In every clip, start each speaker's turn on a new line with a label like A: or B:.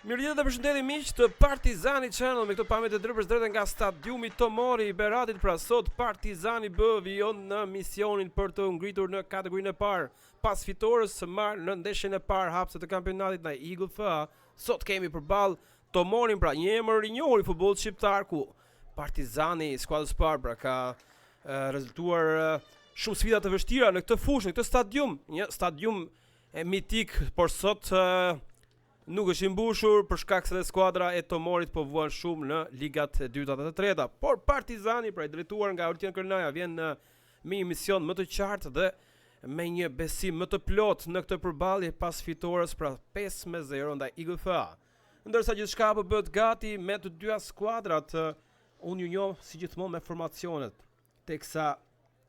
A: Mirëdita dhe përshëndetje miq të Partizani Channel me këto pamje të drejtpërdrejta nga stadiumi Tomori i Beratit. Pra sot Partizani B vijon në misionin për të ngritur në kategorinë e parë pas fitores së marrë në ndeshjen e parë hapëse të kampionatit ndaj Eagle FA. Sot kemi përballë Tomorin, pra një emër i njohur i futbollit shqiptar ku Partizani i skuadrës së parë pra ka rezultuar shumë sfida të vështira në këtë fushë, në këtë stadium, një stadium e mitik, por sot nuk është i mbushur për shkak se dhe skuadra e Tomorit po vuan shumë në ligat e dyta dhe të treta. Por Partizani, pra i drejtuar nga Oltion Kërnaja, vjen në me një mision më të qartë dhe me një besim më të plotë në këtë përballje pas fitores pra 5-0 ndaj Eagle FA. Ndërsa gjithçka po bëhet gati me të dyja skuadrat, unë ju njoh si gjithmonë me formacionet, teksa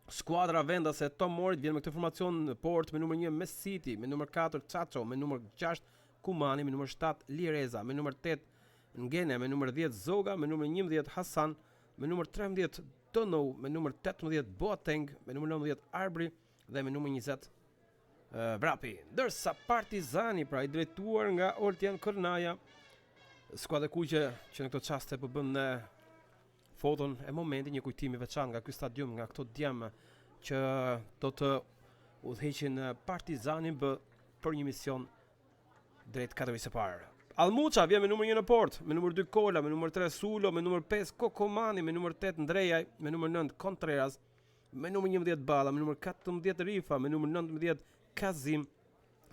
A: Skuadra vendase e Tomorit vjen me këtë formacion në portë me numër 1 Mesiti, me numër 4 Çaço, me numër 6 Kumani, me numër 7 Lireza, me numër 8 Ngene, me numër 10 Zoga, me numër 11 Hasan, me numër 13 Donou, me numër 18 Boateng, me numër 19 Arbri dhe me numër 20 Vrapi. Ndërsa Partizani, pra i drejtuar nga Oltian Kërnaja, skuadra e kuqe që në këto çaste po bën në foton e momentit, një kujtim i veçantë nga ky stadium, nga këto djem që do të udhëheqin Partizanin B për një mision drejt kategorisë së parë. Almuça vjen me numër 1 në portë, me numër 2 Kola, me numër 3 Sulo, me numër 5 Kokomani, me numër 8 Ndrejaj, me numër 9 Contreras, me numër 11 Balla, me numër 14 Rifa, me numër 19 Kazim,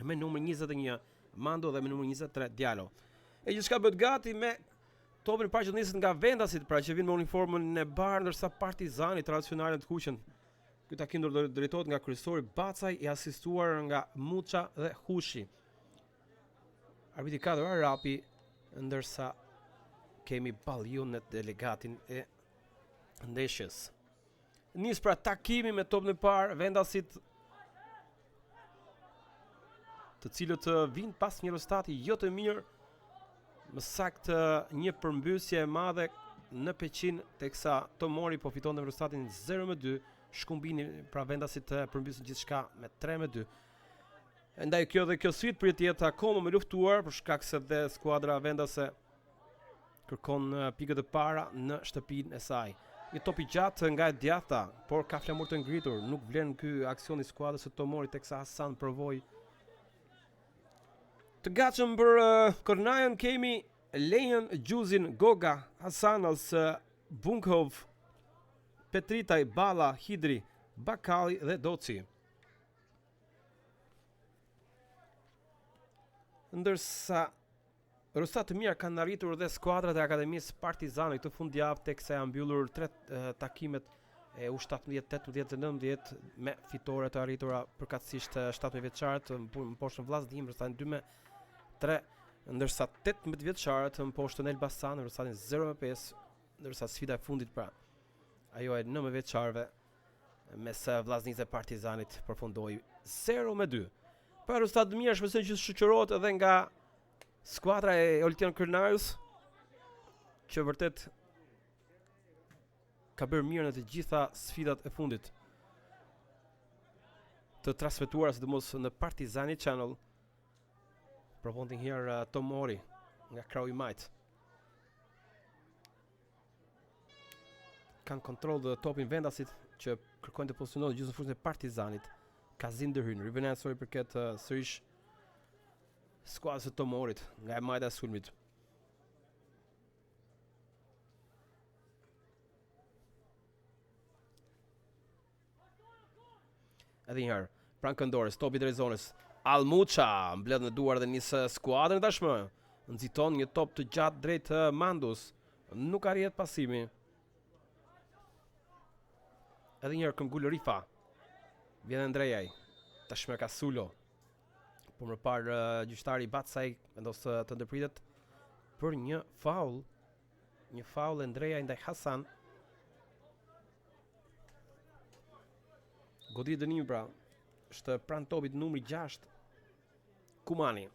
A: me numër 21 Mando dhe me numër 23 Djalo. E gjithçka bëhet gati me topin e parë që niset nga vendasit, pra që vijnë me uniformën e bardhë, ndërsa Partizani tradicionale të kuqen. Ky takim do të drejtohet nga kryesori Bacaj i asistuar nga Muça dhe Hushi. Arbitri 4 Arapi, ndërsa kemi Balliun në delegatin e ndeshjes. Nis pra takimi me topin e parë, vendasit të cilët vijnë pas një rezultati jo të mirë, më saktë një përmbysje e madhe në Peqin teksa Tomori po fitonte me rezultatin 0-2, Shkumbini pra vendasit përmbysën gjithçka me 3-2. Ndaj kjo dhe kjo sfidë pritet të jetë akoma më luftuar për shkak se dhe skuadra vendase Kërkon pikët e para në shtëpinë e saj. Një top i gjatë nga e djathta, por ka flamur të ngritur. Nuk vlen ky aksion i skuadrës së Tomorit teksa Hasan provoi. Të gatshëm për uh, Kërnajën kemi Lejën, Gjuzin, Goga, Hasanas, Bunkov, Petritaj, Balla, Hidri, Bakalli dhe Doci. Ndërsa Rezultate të mira kanë arritur dhe skuadrat e Akademisë Partizani këtë fundjavë teksa janë mbyllur tre takimet e U17, 18 dhe 19 me fitore të arritura përkatësisht 17 vjeçarët mposhtën Vllazninë në rezultatin 2 me 3, ndërsa 18 vjeçarët mposhtën Elbasan në rezultatin 0 me 5, ndërsa sfida e fundit pra ajo e 19 vjeçarëve mes Vllaznisë dhe Partizanit përfundoi 0 me 2. Pra rezultate të mira shpresoj që të shoqërohet edhe nga skuadra e Oltion Kërnajës që vërtet ka bërë mirë në të gjitha sfidat e fundit të transmetuara sidomos në Partizani Channel. Provon një herë uh, Tomori nga krahu i majtë. Kanë kontroll dhe topin vendasit që kërkojnë të pozicionohen gjithë në fushën e Partizanit. Kazim ndërhyn, rivënia i përket uh, sërish skuadrës së Tomorit nga e majta e sulmit. Edhe një herë, pranë këndores, topi drejt zonës. Almuça mbledh në duar dhe nis skuadrën tashmë. Nxiton një top të gjatë drejt eh, Mandus. Nuk arrihet pasimi. Edhe një herë këmbgul Rifa. Vjen Andrejaj. Tashmë ka Sulo. Po më parë eh, gjyqtari Bacaj vendos të, të ndërpritet për një faull. Një faull Andrejaj ndaj Hasan. Goditje dënimi pra është pranë topit numri 6 Kumani.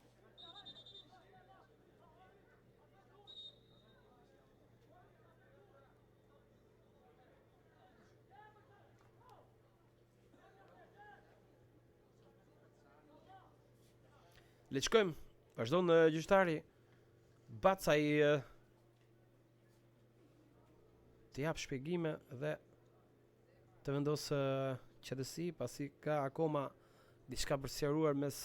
A: Le të shkojmë. Vazhdon gjyqtari. Bacaj të jap shpjegime dhe të vendosë qetësi pasi ka akoma diçka për sqaruar mes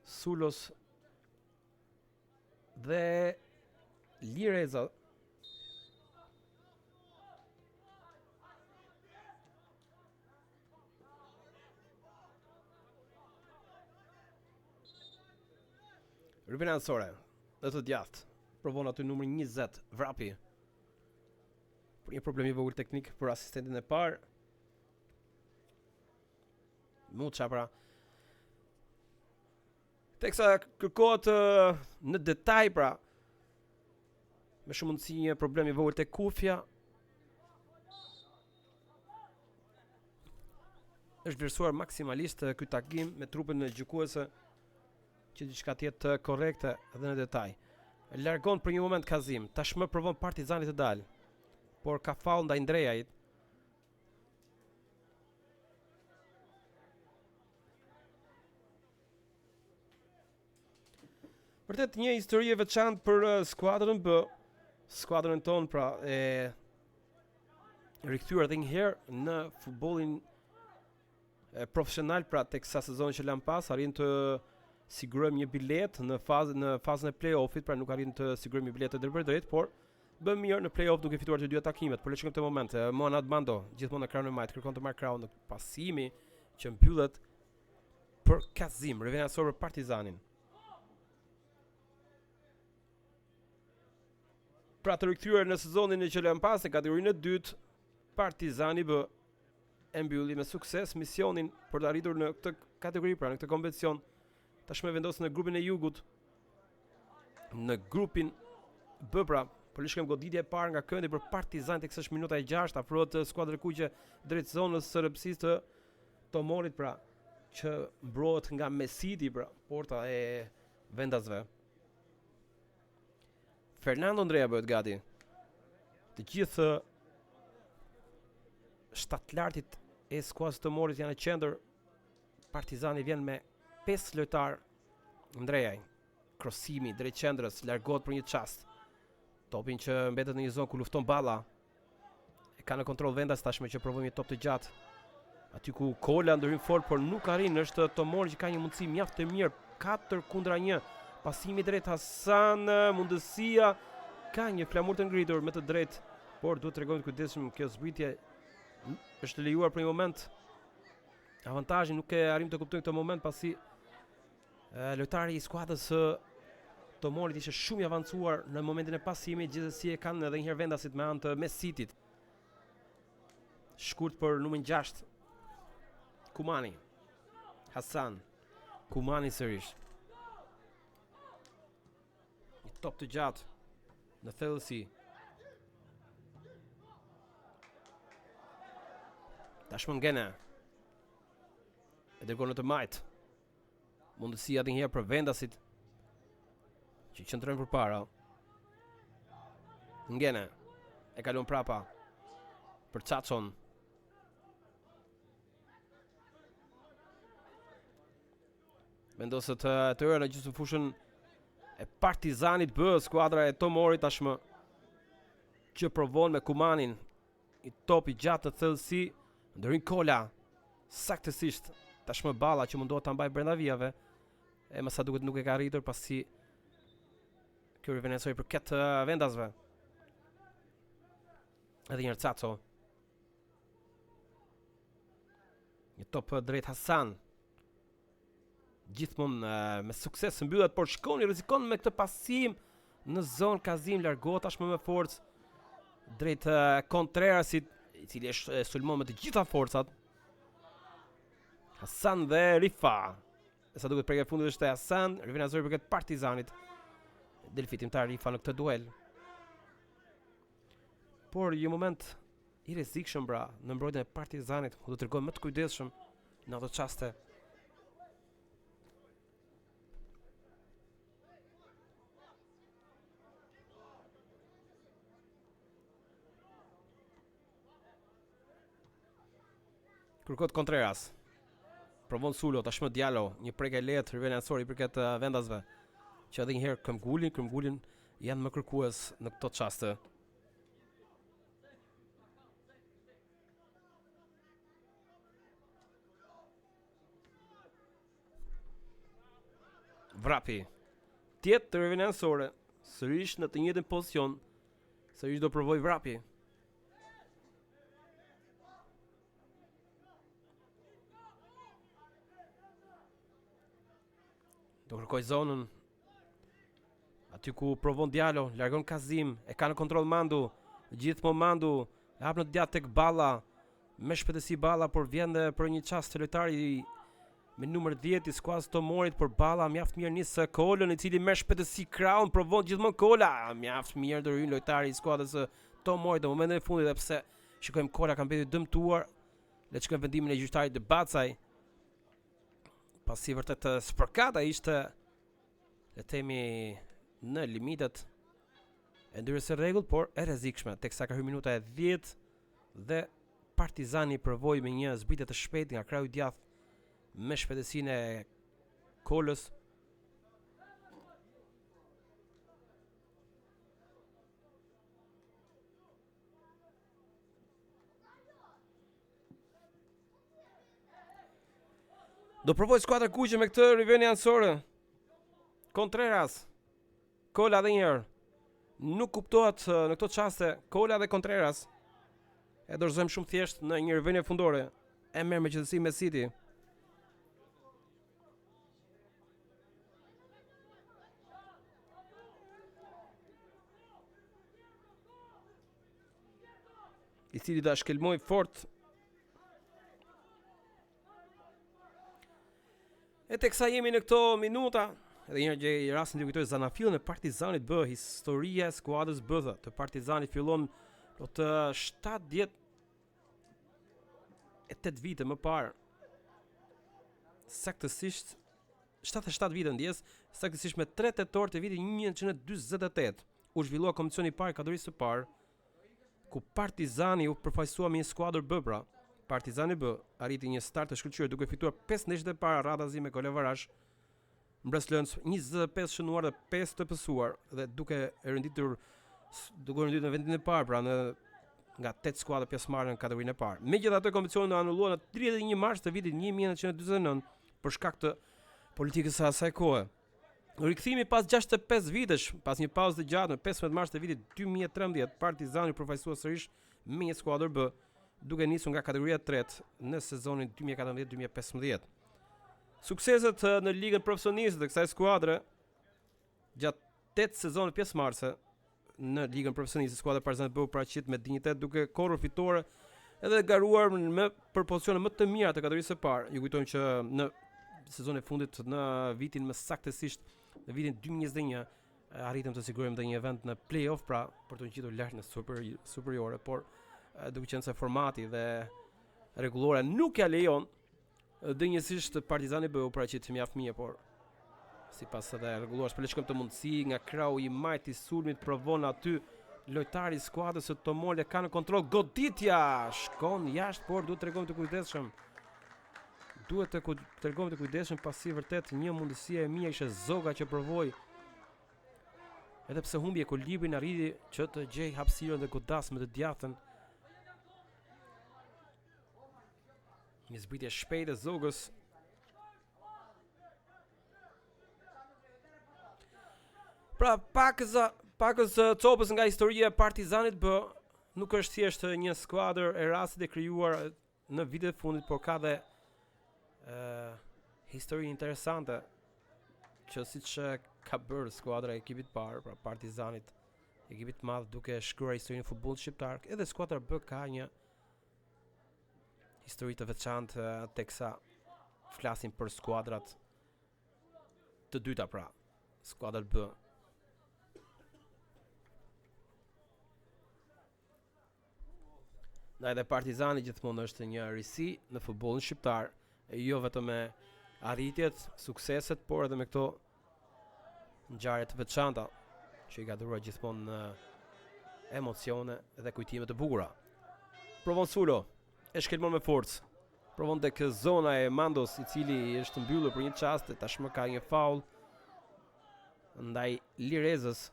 A: Sulos dhe Lireza. Rubin Ansore, në të djathtë, provon aty numri 20, Vrapi. Por një problem i vogël teknik për asistentin e parë. Muça pra. Teksa kërkohet në detaj pra me shumë mundësi një problem i vogël te kufja. Është vlerësuar maksimalisht ky takim me trupën gjykuese që diçka të jetë korrekte dhe në detaj. Largon për një moment Kazim, tashmë provon Partizani të dalë, por ka faull ndaj Ndrejajt. Vërtet një histori e veçantë për uh, skuadrën B, skuadrën tonë pra e rikthyer edhe një herë në futbollin profesional pra teksa sezonin që lamë pas arrin të sigurojmë një biletë në fazën në fazën e play-offit, pra nuk arrin të sigurojmë një biletë të drejtpërdrejtë, por bëmë mirë në play-off duke fituar të dyja takimet. Por le të shikojmë këtë moment. Mohamed Mando gjithmonë në krahun e majtë kërkon të marrë krahun në pasimi që mbyllet për Kazim, rivënia anësore për Partizanin. Pra të rikthyer në sezonin e që lamë pas në kategorinë e dytë, Partizani B e mbylli me sukses misionin për të arritur në këtë kategori, pra në këtë kompeticion. Tashmë vendoset në grupin e jugut. Në grupin B pra, po le të shikojmë goditje e parë nga këndi për Partizan teksa është minuta e 6, afrohet skuadra e kuqe drejt zonës së rreptësisë të Tomorit pra, që mbrohet nga Mesiti pra, porta e vendasve. Fernando Ndreja bëhet gati. Të gjithë shtatlartit e skuadrës së Tomorit janë në qendër. Partizani vjen me 5 lojtarë. Ndrejaj, krosimi drejt qendrës, largohet për një çast. Topin që mbetet në një zonë ku lufton Balla. E ka në kontroll vendas tashmë që provojmë një top të gjatë. Aty ku Kola ndërhyn fort, por nuk arrin, është Tomori që ka një mundësi mjaft të mirë, 4 kundra 1. Pasimi drejt Hasan, mundësia ka një flamur të ngritur me të drejtë, por duhet të tregohen të kujdesshëm, kjo zbritje është lejuar për një moment. Avantazhin nuk e arrim të kuptojmë këtë moment pasi Lojtari i skuadrës së Tomorit ishte shumë i avancuar në momentin e pasimit, gjithsesi e kanë edhe një herë vendasit me anë të Mesitit. Shkurt për numrin 6. Kumani. Hasan. Kumani sërish. Një top të gjatë në thellësi. Tashmë Ngene. E dërgon në të majtë. Mundësia edhe një herë për vendasit që qëndrojnë përpara. Ngene e kalon prapa për Çaçon. Vendoset e tëra në gjysmëfushën e Partizanit B, skuadra e Tomorit tashmë që provon me Kumanin Një top i gjatë në thellësi, ndërhyn Kola. Saktësisht, tashmë Balla që mundohet ta mbajë brenda vijave. E me sa duket nuk e ka arritur pasi kjo rivënie i përket vendasve. Edhe një herë Caco. Një top drejt Hasan. Gjithmonë me sukses mbyllet, por shkoni rrezikon me këtë pasim në zonë Kazim largohet tashmë me forcë drejt Contrerasit, i cili është sulmon me të gjitha forcat. Hasan dhe Rifa. Me sa duket prekja e fundit është e Hasan, rivënia anësore i përket Partizanit. Del fitimtar Rifa në këtë duel. Por një moment i rrezikshëm pra në mbrojtjen e Partizanit, ku do të tregohen më të kujdesshëm në ato çaste. Kërkohet Contreras. Provon Sulo, tashmë Diallo, një prekje e lehtë, rivënia anësore i përket eh, vendasve. që edhe një herë këmbgulin, këmbgulin janë më kërkues në këto çaste. Vrapi. Tjetër rivënie anësore, sërish në të njëjtin pozicion, sërish do provoj Vrapi. Do kërkoj zonën. Aty ku provon Djalo, largon Kazim, e ka në kontroll Mandu. Gjithmonë Mandu, e hap në djathtë tek Balla. Me shpejtësi Balla, por vjen dhe për një çast lojtari me numër 10 i skuadrës Tomorit, por Balla mjaft mirë nis Kolën, i cili me shpejtësi krahun provon gjithmonë Kola. Mjaft mirë ndërhyn lojtari i skuadrës së Tomorit në momentin e fundit, edhe pse shikojmë Kola ka mbetur i dëmtuar. Le të shikojmë vendimin e gjyqtarit të Bacaj. Pasi vërtet spërkata ishte le të themi në limitet e ndyrës së rregullt, por e rrezikshme, teksa ka hyrë minuta e 10 dhe Partizani provoi me një zbritje të shpejtë nga krahu i djathtë me shpejtësinë e Kolës. Do provoj skuadra kuqe me këtë rivënie anësore. Contreras. Kola edhe një herë. Nuk kuptohet në këto çaste Kola dhe Contreras. E dorëzojmë shumë thjesht në një rivënie fundore. E merr me qetësi Mesiti. I cili do ta shkelmoj fort E teksa jemi në këto minuta, edhe një herë gjej rastin të kujtoj zanafillën e Partizanit B, historia e skuadrës B të Partizanit fillon plot 78 vite më parë. Saktësisht 77 vite ndjesë, saktësisht me 3 tetor të vitit 1948 u zhvillua kompeticioni i parë i kategorisë së parë ku Partizani u përfaqësua me një skuadër B pra. Partizani B arriti një start të shkëlqyer duke fituar 5 ndeshjet e para radhazi me golaverash mbresëlënës 25 shënuar dhe 5 të pësuar dhe duke e renditur duke renditur në vendin e parë pra në nga 8 skuadra pjesëmarrë në kategorinë e parë. Megjithatë kompeticioni u anullua në 31 mars të vitit 1949 për shkak të politikës së asaj kohe. Rikthimi pas 65 vitesh, pas një pauzë të gjatë në 15 mars të vitit 2013, Partizani u përfaqësua sërish me një skuadër B, duke nisur nga kategoria e tretë në sezonin 2014-2015. Sukseset në ligën profesioniste të kësaj skuadre gjatë 8 sezoneve pjesëmarrëse në ligën profesioniste, skuadra e Partizanit B u paraqit me dinjitet duke korrur fitore edhe garuar me për pozicione më të mira të kategorisë së parë. Ju kujtojmë që në sezonin e fundit në vitin më saktësisht në vitin 2021 arritëm të sigurojmë edhe një vend në play-off pra për të ngjitur lart në super superiore, por duke qenë se formati dhe rregullorja nuk ja lejon Denjësisht Partizani B u paraqit mjaft mirë, por sipas edhe rregullores, po le të shikojmë këtë mundësi nga krahu i majtë i sulmit provon aty lojtari i skuadrës së Tomole ka në kontroll goditja shkon jashtë, por duhet të tregohemi të kujdesshëm. Duhet të tregohemi të kujdesshëm pasi vërtet një mundësi e mirë ishte Zoga që provoi edhe pse humbi ekuilibrin arriti që të gjej hapësirën dhe godas me të djathtën. Një zbritje e shpejtë e Zogës. Pra pakëza, pakëz copës nga historia e Partizanit B, nuk është thjesht një skuadër e rastit e krijuar në vitet e fundit, por ka dhe ë histori interesante që siç ka bërë skuadra e ekipit parë, pra Partizanit, ekipit të madh duke shkruar historinë e futbollit shqiptar, edhe skuadra B ka një histori të veçantë teksa flasim për skuadrat të dyta pra, skuadrat B. Ndaj dhe Partizani gjithmonë është një risi në futbollin shqiptar, e jo vetëm me arritjet, sukseset, por edhe me këto ngjarje të veçanta që i ka dhuruar gjithmonë në emocione dhe kujtime të bukura. Provon Sulo, e shkelmon me forcë. Provon tek zona e Mandos, i cili është mbyllur për një çast, tashmë ka një faull. ndaj Lirezës.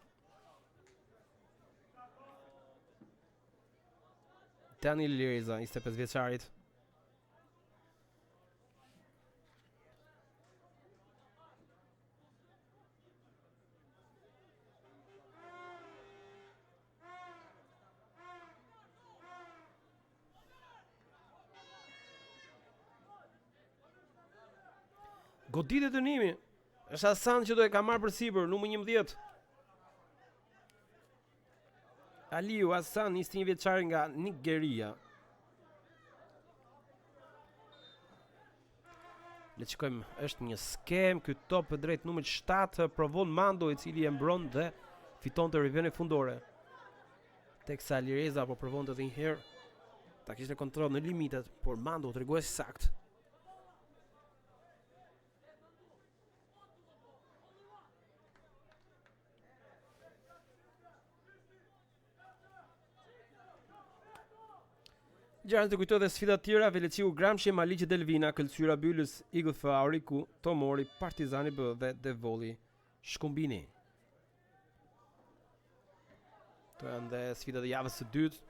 A: Daniel Lireza, 25 vjeçarit. Goditje dënimi. Është Hasan që do e ka marrë përsipër, numri 11. Aliu Hasan, 21 vjeçar nga Nigeria. Le të shikojmë, është një skemë, ky top drejt numrit 7 provon Mando i cili e mbron dhe fiton të rivënien fundore. Teksa Lireza po provonte edhe një herë ta kishte kontroll në limitet, por Mando u tregua i saktë. Gjatë të kujtoj edhe sfidat tjera, Veleçiku Gramshi, Maliqi Delvina, Këlcyra Bylës, IGF Oriku, Tomori, Partizani B dhe Devolli Shkumbini. Këto janë dhe sfidat e javës së dytë.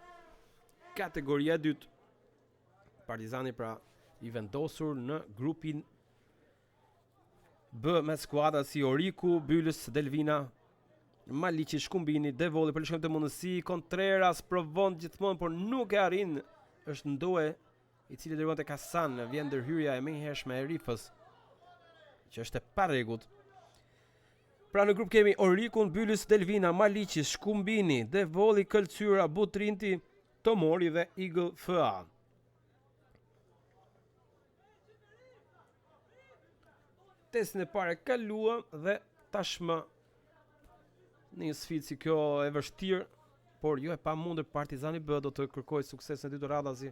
A: Kategoria e dytë. Partizani pra i vendosur në grupin B me skuadra si Oriku, Bylës, Delvina, Maliqi, Shkumbini, Devolli, po lëshojmë të mundësi, Contreras provon gjithmonë, por nuk e arrin. Është Ndoe, i cili dërgon tek Hasan, vjen ndërhyrja e menjëhershme e Rifës, që është e parregullt. Pra në grup kemi Orikun, Bylës, Delvina, Maliqi, Shkumbini, Devolli, Këlcyra, Butrinti, Tomori dhe Eagle FA. Testin e parë e kaluam dhe tashmë në një sfidë si kjo e vështirë, por jo e pamundur Partizani B do të kërkojë suksesin e dytë radhazi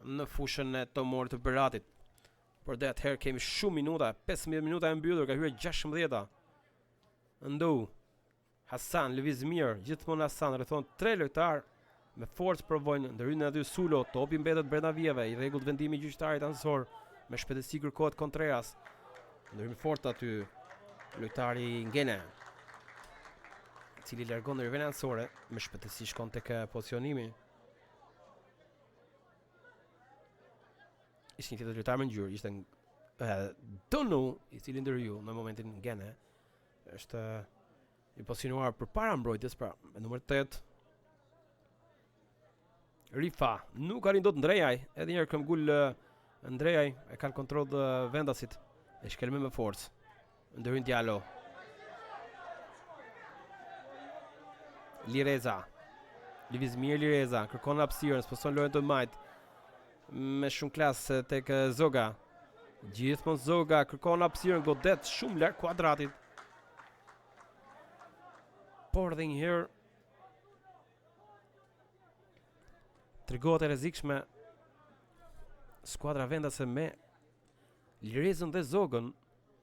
A: në fushën e Tomorit të Beratit. Por deri atëherë kemi shumë minuta, 15 minuta e mbyllur, ka hyrë 16-a. Ndou. Hasan lëviz mirë, gjithmonë Hasan rrethon tre lojtarë me forcë provojnë ndërhyrjen aty Sulo, topi mbetet brenda vijave, i rregullt vendimi i gjyqtarit anësor, me shpejtësi kërkohet Contreras. Ndërhyn fort aty lojtari Ngene, i cili largon në rivënien anësore, me shpejtësi shkon tek pozicionimi. Ishte një tjetër lojtar me ngjyrë, ishte Donu, i cili ndërhyu në momentin Ngene. Është i pozicionuar përpara mbrojtjes, pra me numër 8. Rifa nuk arrin dot Ndrejaj, edhe një herë këmbgul Ndrejaj e kanë kontroll vendasit. E shkelmon me forcë. Ndërhyn Djalo. Lireza. Lëviz mirë Lireza, kërkon hapësirën, sposton lojën të majtë. Me shumë klas tek Zoga. Gjithmonë Zoga kërkon hapësirën, godet shumë larg kuadratit. Por dhe një herë tregohet e rrezikshme skuadra vendase me Lirezën dhe Zogën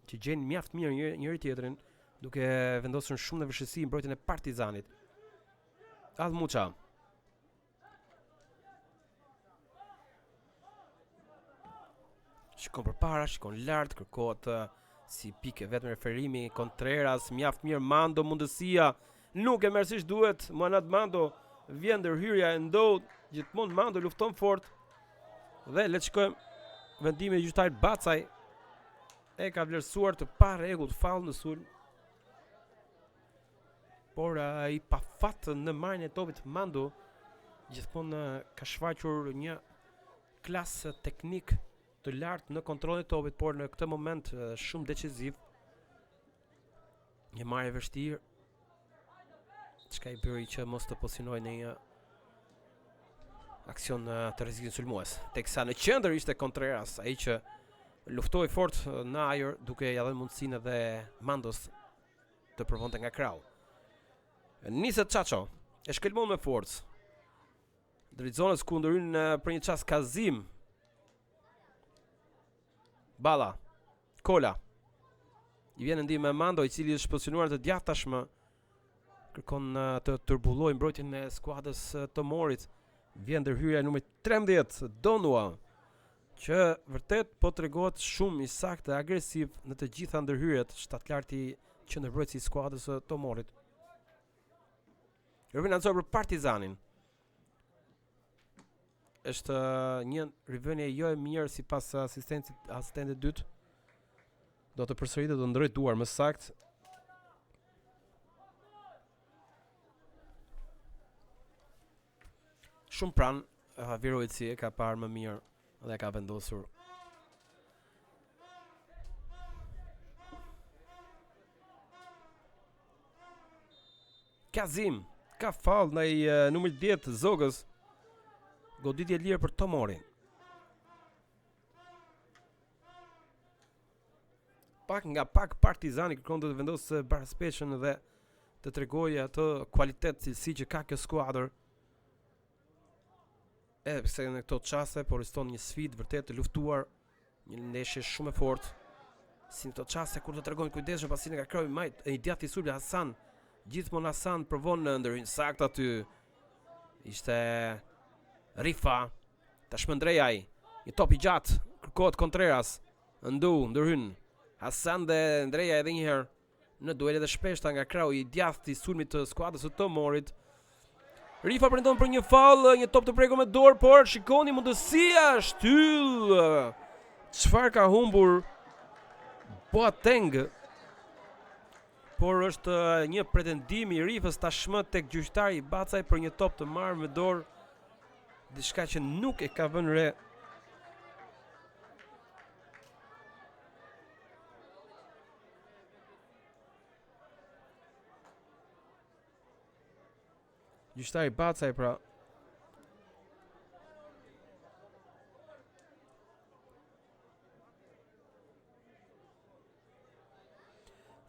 A: që gjejnë mjaft mirë njëri, njëri tjetrin duke vendosur shumë në vështirësi mbrojtjen e Partizanit. Allmuça. Shikon përpara, shikon lart, kërkohet eh, si pikë e vetme referimi Contreras, mjaft mirë Mando mundësia. Nuk e merr siç duhet, Muanat Mando vjen ndërhyrja e ndodh, gjithmonë Mando lufton fort. Dhe le të shikojmë vendimin e gjyqtarit Bacaj e ka vlerësuar të parregullt faull në sulm. Por i pafat në marrjen e topit Mando gjithmonë ka shfaqur një klas teknik të lartë në kontrollin e topit, por në këtë moment shumë deciziv. Një marrje e vështirë, çka i bëri që mos të pozicionojë në një aksion të rrezikshëm sulmues. Teksa në qendër ishte Contreras, ai që luftoi fort në ajër duke ia dhënë mundësinë edhe Mandos të provonte nga krahu. Niset Çaço, e shkelmon me forcë. Drejt zonës ku ndërhyn për një çast Kazim. Balla. Kola. I vjen në ndihmë Mando, i cili është pozicionuar të djathtë tashmë. Kërkon të turbullojë mbrojtjen e skuadrës së Tomorit. Vjen ndërhyrja e numrit 13, Donua. Që vërtet po tregohet shumë i saktë dhe agresiv në të gjitha ndërhyrjet, shtatlarti qendërmbrojtësi i skuadrës së Tomorit. Rivënie anësore për Partizanin. Është një rivënie jo e mirë sipas asistentit asistentit dytë. Do të përsëritet, do të ndërrojë duar më saktë. Shumë pranë Viroici e ka parë më mirë dhe e ka vendosur. Kazim ka faull ndaj numrit 10 Zogës. Goditje e lirë për Tomorin. Pak nga pak Partizani kërkon të vendosë baraspeshën dhe të tregojë atë kualitet cilësi që ka kjo skuadër. Edhe pse në këto çaste po rezulton një sfidë vërtet të luftuar, një ndeshje shumë e fortë. Si në këto çaste kur të tregojnë kujdesshëm pasi nga krahu i majtë, i djathtë i sulmit Hasan. Gjithmonë Hasan provon në ndërhyn saktë aty. Ishte Rifa. Tashmë Ndrejaj. Një top i gjatë, kërkohet Contreras. Ndu, ndërhyn Hasan dhe Ndrejaj edhe një herë. Në duelet e shpeshta nga krahu i djathtë i sulmit të skuadrës së Tomorit. Rifa pretendon për një faull, një top të prekur me dorë, por shikoni mundësia shtyll. Çfarë ka humbur Boateng? Por është një pretendim i Rifës tashmë tek gjyqtari Bacaj për një top të marrë me dorë, diçka që nuk e ka vënë re Gjyqtari Bacaj pra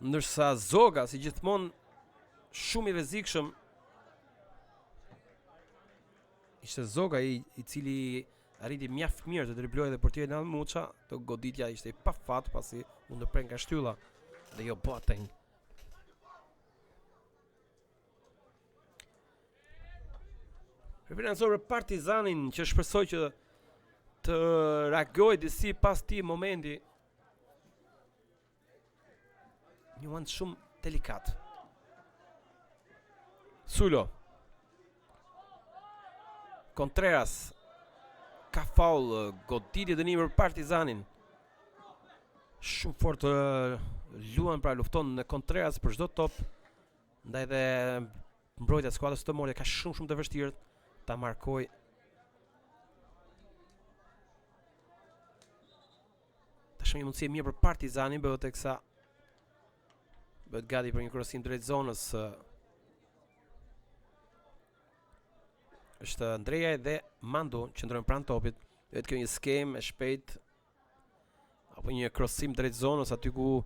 A: Ndërsa Zoga si gjithmonë shumë i rrezikshëm Ishte Zoga i, i cili arriti mjaft mirë të driblojë dhe portierin Almuça, të goditja ishte i pafat pasi u ndërpre nga shtylla dhe jo Boateng. Rivënie për Partizanin që shpresoj që të reagojë disi pas këtij momenti. Një moment shumë delikat. Sulo. Contreras. Ka faull, goditje dënimi për Partizanin. Shumë fort luan pra lufton në Contreras për çdo top. Ndaj dhe mbrojtja e skuadrës së Tomorit ka shumë shumë të vështirë ta markojë Tashmë një mundësi e mirë për Partizanin bëhet teksa bëhet gati për një krosim drejt zonës. Është Ndrejaj dhe Mandu qëndrojnë pranë topit. Do të kjo një skemë e shpejtë apo një krosim drejt zonës aty ku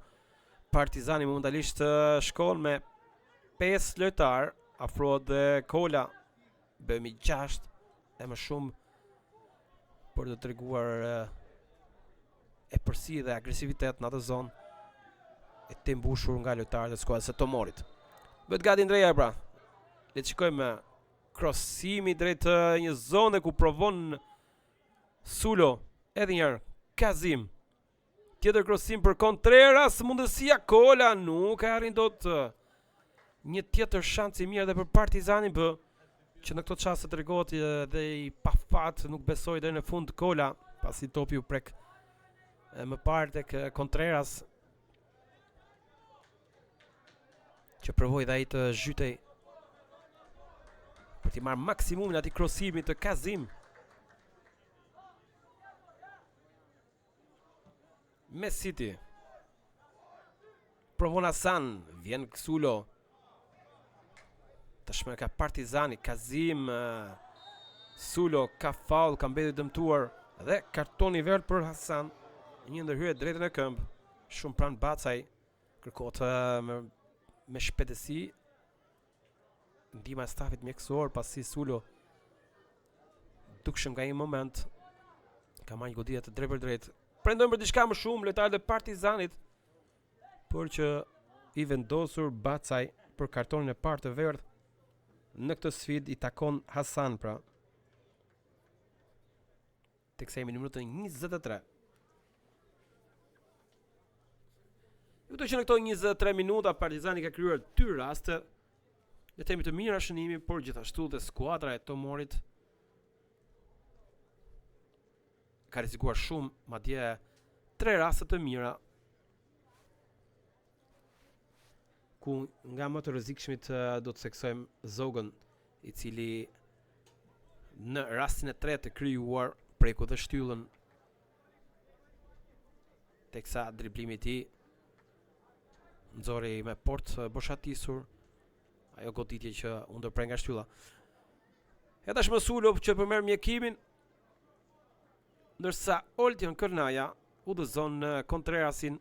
A: Partizani momentalisht shkon me 5 lojtarë, afrohet dhe Kola bëhemi 6 e më shumë për të treguar epërsi dhe agresivitet në atë zonë e të mbushur nga lojtarët e skuadrës së Tomorit. Bëhet gati Ndreja pra. Le të shikojmë krosimi drejt një zone ku provon Sulo edhe një herë Kazim Tjetër krosim për Contreras, mundësia Kola nuk e arrin dot. Një tjetër shans i mirë edhe për Partizanin B, që në këto çaste tregohet edhe i pafat, nuk besoi deri në fund Kola, pasi topi u prek më parë tek Contreras që provoi dhe ai të zhytej për t'i marrë maksimumin atij krosimi të Kazim. Mesiti. Provon Hasan, vjen Ksulo. Tashmë ka Partizani, Kazim Sulo ka faull, ka mbetur dëmtuar dhe kartoni i verdhë për Hasan. Një ndërhyrje drejt në këmbë, shumë pranë Bacaj. Kërkohet me, me shpejtësi ndihma e stafit mjekësor pasi Sulo dukshëm nga një moment ka marrë një goditje të drejtpërdrejtë. Pretendojnë për diçka më shumë lojtarët e Partizanit, por që i vendosur Bacaj për kartonin e parë të verdhë në këtë sfidë i takon Hasan pra. Teksa jemi në minutën 23. Ju kujtoj që në këto 23 minuta Partizani ka krijuar dy raste, le të themi të mira shënimi, por gjithashtu dhe skuadra e Tomorit ka rrezikuar shumë, madje tre raste të mira ku nga më të rrezikshmit do të theksojmë Zogën, i cili në rastin e tretë të krijuar preku dhe shtyllën teksa driblimi i tij nxori me portë boshatisur ajo goditje që u ndërpre nga shtylla. E tashmë Sulo që po merr mjekimin ndërsa Oltion Kërnaja udhëzon Kontrerasin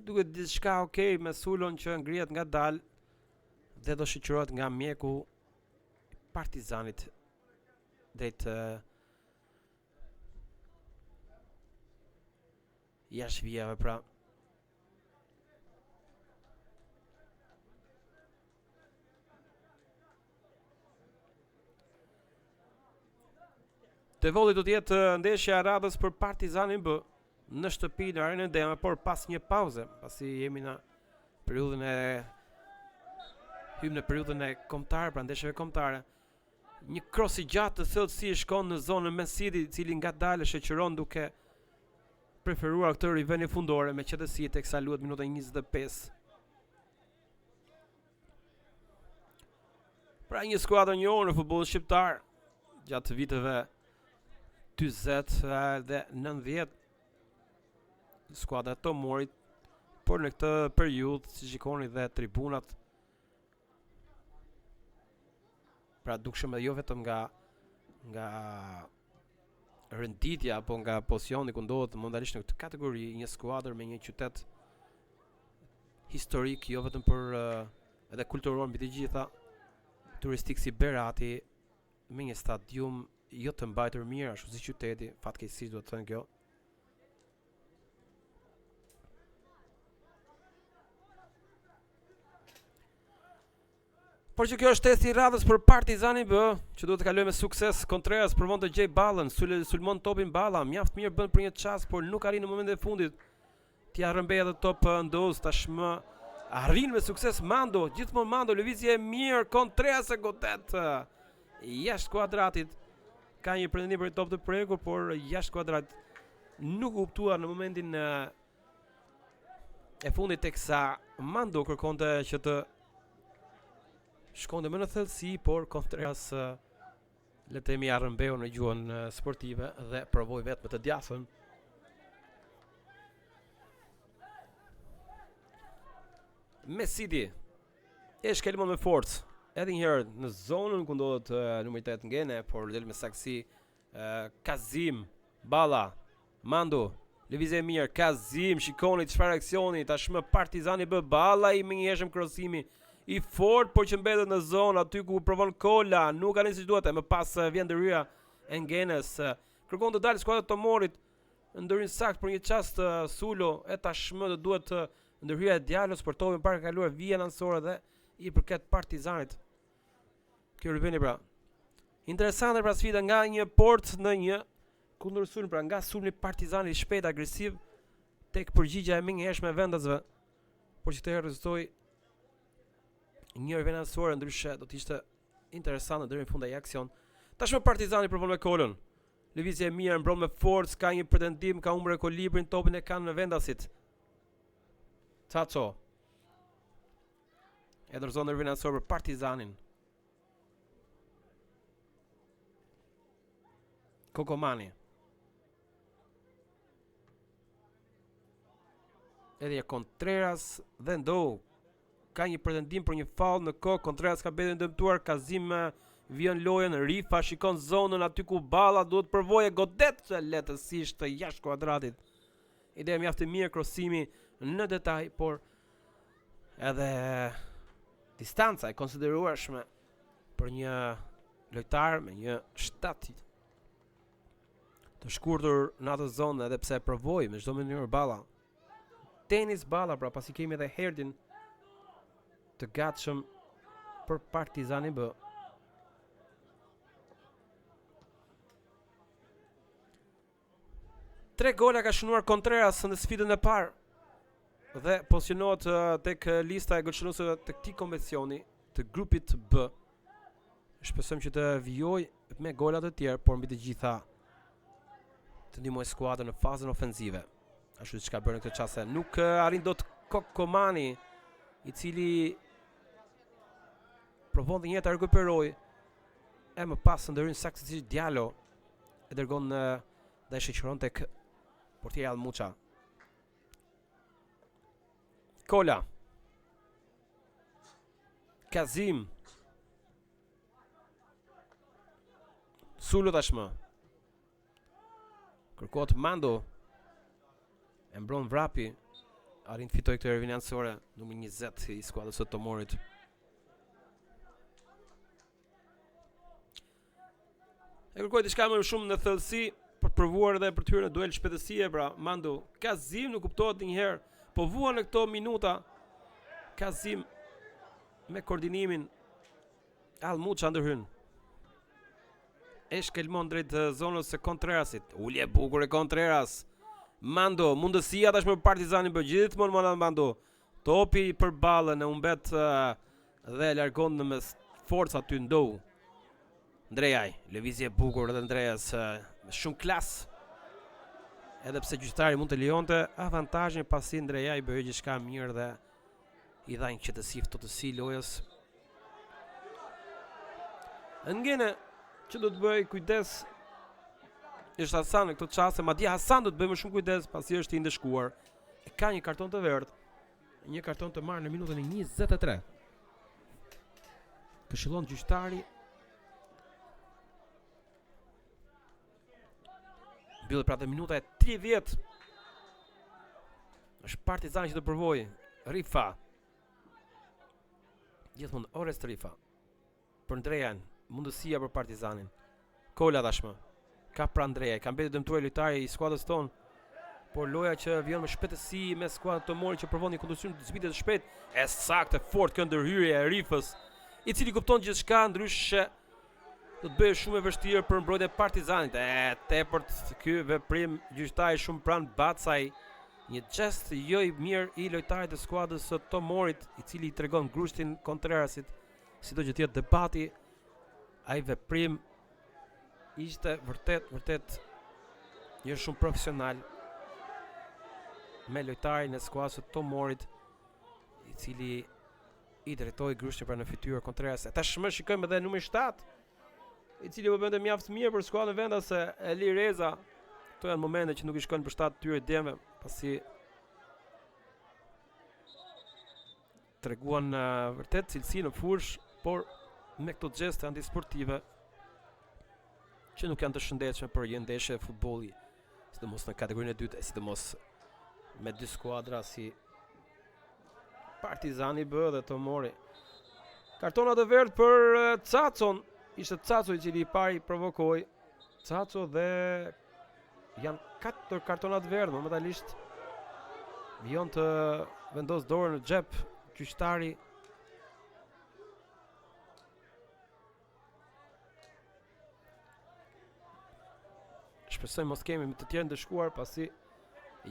A: Duket gjithçka ok me Sulon që ngrihet ngadalë dhe do shoqërohet nga mjeku i Partizanit drejt jashtë vijave pra. Devolli do të jetë ndeshja e radhës për Partizanin B në shtëpi në Arenën Dema, por pas një pauze, pasi jemi në periudhën e hyjmë në periudhën e kombëtare, pra ndeshjeve kombëtare. Një kros i gjatë të thellësi shkon në zonën Mesidi, i cili ngadalë shoqëron duke preferuar këtë rivënie fundore me qetësi teksa luhet minuta 25. Pra një skuadër e njohur në futbollin shqiptar gjatë viteve 40 dhe 90 skuadra e Tomorit, por në këtë periudhë si shikoni dhe tribunat pra dukshëm edhe jo vetëm nga nga renditja apo nga pozicioni ku ndodhet momentalisht në këtë kategori një skuadër me një qytet historik jo vetëm për edhe kulturor mbi të gjitha turistik si Berati me një stadium jo të mbajtur mirë ashtu si qyteti fatkeqësisht duhet të thënë kjo Por që kjo është testi i radhës për Partizanin B, që duhet të kalojë me sukses. Contreras provon të gjejë Ballën, sulmon topin Balla, mjaft mirë bën për një çast, por nuk arrin në momentin e fundit. T'ia rrëmbejë edhe top Ndoz tashmë arrin me sukses Mando, gjithmonë Mando, lëvizje e mirë, Contreras e godet jashtë kuadratit. Ka një pretendim për një top të prekur, por jashtë kuadratit nuk u kuptua në momentin e fundit teksa Mando kërkonte që të shkonte më në thellësi, por Contreras le të themi ia rrëmbeu në gjuhën sportive dhe provoi vetë me të djathtën. Mesidi e shkelmon me forcë. Edhe një herë në zonën ku ndodhet numri 8 Ngene, por del me saktësi Kazim Balla Mando Lëvizje e mirë, Kazim, shikoni çfarë aksioni, tashmë Partizani B Balla i menjëhershëm krosimi i fortë, por që mbetet në zonë aty ku provon Kola, nuk arrin siç duhet, e më pas vjen ndërhyrja e Ngenës. Kërkon të dalë skuadra e Tomorit, ndërhyn saktë për një çast Sulo, e tashmë do duhet ndërhyrja e Djallos për topin para kaluar vijën anësore dhe i përket Partizanit. Kjo rivënie pra. Interesante pra sfida nga një portë në një kundërsulm pra nga sulmi Partizani i shpejt agresiv tek përgjigja e menjëhershme e vendasve. Por që këtë herë rezultoi një rivënie anësore ndryshe do të ishte interesante deri në fund ai aksion. Tashmë Partizani provon me Kolën. Lëvizje e mirë, mbron me forcë, ka një pretendim, ka humbur ekuilibrin, topin e kanë në vendasit. Caco. E dorëzon në rivënie anësore për Partizanin. Kokomani. Edhe një Contreras dhe Ndou. Ka një pretendim për një faull në kokë. Contreras ka mbetur i dëmtuar. Kazim eh, vijon lojën. Rifa shikon zonën aty ku Balla duhet provojë godet lehtësisht jashtë kuadratit. Ide mjaft e mirë krosimi në detaj, por edhe distanca e konsiderueshme për një lojtar me një shtat të shkurtër në atë zonë edhe pse e provoi me çdo mënyrë Balla. Denis Balla pra pasi kemi edhe Herdin. Të gatshëm për Partizanin B. Tre gola ka shënuar Contreras në sfidën e parë dhe pozicionohet tek lista e golshënuesve të këtij kompeticioni të grupit B. Shpresojmë që të vijojë me gola të tjerë, por mbi të gjitha të ndihmojë skuadrën në fazën ofenzive. Ashtu siç ka bërë në këtë çast. Nuk arrin dot Kokomani, i cili provon dhe një herë ta rikuperojë. E më pas ndërhyn saktësisht Diallo e dërgon në dhe e shoqëron tek portieri Almuça. Kola. Kazim. Sulo tashmë. Kërkohet Mando. E mbron Vrapi. Arrin të fitojë këtë rivënie anësore, numri 20 i skuadrës së Tomorit. E kërkoi diçka më shumë në thellësi për të provuar edhe për të hyrë në duel shpejtësie, pra Mando Kazim nuk kuptohet një herë, po vuan në këto minuta. Kazim me koordinimin Almuça ndërhyn. E shkelmon drejt eh, zonës së Contrerasit. Ulje e bukur e Contreras. Mando, mundësia tashmë për Partizanin B gjithmonë Mando Mando. Topi për Ballën e humbet eh, dhe e largon në mes forcë aty Ndou. Ndrejaj, lëvizje e bukur edhe Ndrejas eh, me shumë klas. Edhe pse gjyqtari mund të lejonte avantazhin pasi Ndrejaj bëri gjithçka mirë dhe i dha një qetësi ftohtësi lojës. Ngene që do të bëjë kujdes është Hasan në këto çaste, madje Hasan do të bëjë më shumë kujdes pasi është i ndëshkuar. E ka një karton të verdhë, një karton të marrë në minutën e 23. Këshillon gjyqtari. Mbyllet pra dhe minuta e 30. Është Partizani që do provojë. Rifa. Gjithmonë Orest Rifa. Për Ndrejan, mundësia për Partizanin. Kola tashmë. Ka pra Ndrejaj, ka mbetur dëmtuar lojtari i skuadrës tonë. Por loja që vijon me shpejtësi me skuadrën Tomori që provon një kundërsulm të zbritje të shpejtë. E saktë e fortë kjo ndërhyrje e Rifës, i cili kupton gjithçka ndryshe do të bëhej shumë e vështirë për mbrojtjen e Partizanit. E tepërt ky veprim gjyqtari shumë pranë Bacaj. Një gjest jo i mirë i lojtarit të skuadrës së Tomorit, i cili i tregon grushtin Contrerasit, sido që të jetë debati, ai veprim ishte vërtet, vërtet një shumë profesional me lojtarin e skuadrës së Tomorit, i cili i drejtoi grushtin pra në fytyrë Contreras. E tashmë shikojmë edhe numrin 7, i cili po bënte mjaft mirë për skuadrën vendase Eli Reza. Këto janë momente që nuk i shkojnë për shtat këtyre djemve, pasi treguan uh, vërtet cilësi në fushë, por me këto gjeste antisportive që nuk janë të shëndetshme për një ndeshje futbolli, sidomos në kategorinë e dytë, e sidomos me dy skuadra si Partizani B dhe Tomori. Kartona të verdhë për eh, Cacon. Ishte Caco i cili i pari provokoi. Caco dhe janë katër kartona të verdhë, momentalisht vijon të vendos dorën në xhep gjyqtari Shpresoj mos kemi më të tjerë ndëshkuar pasi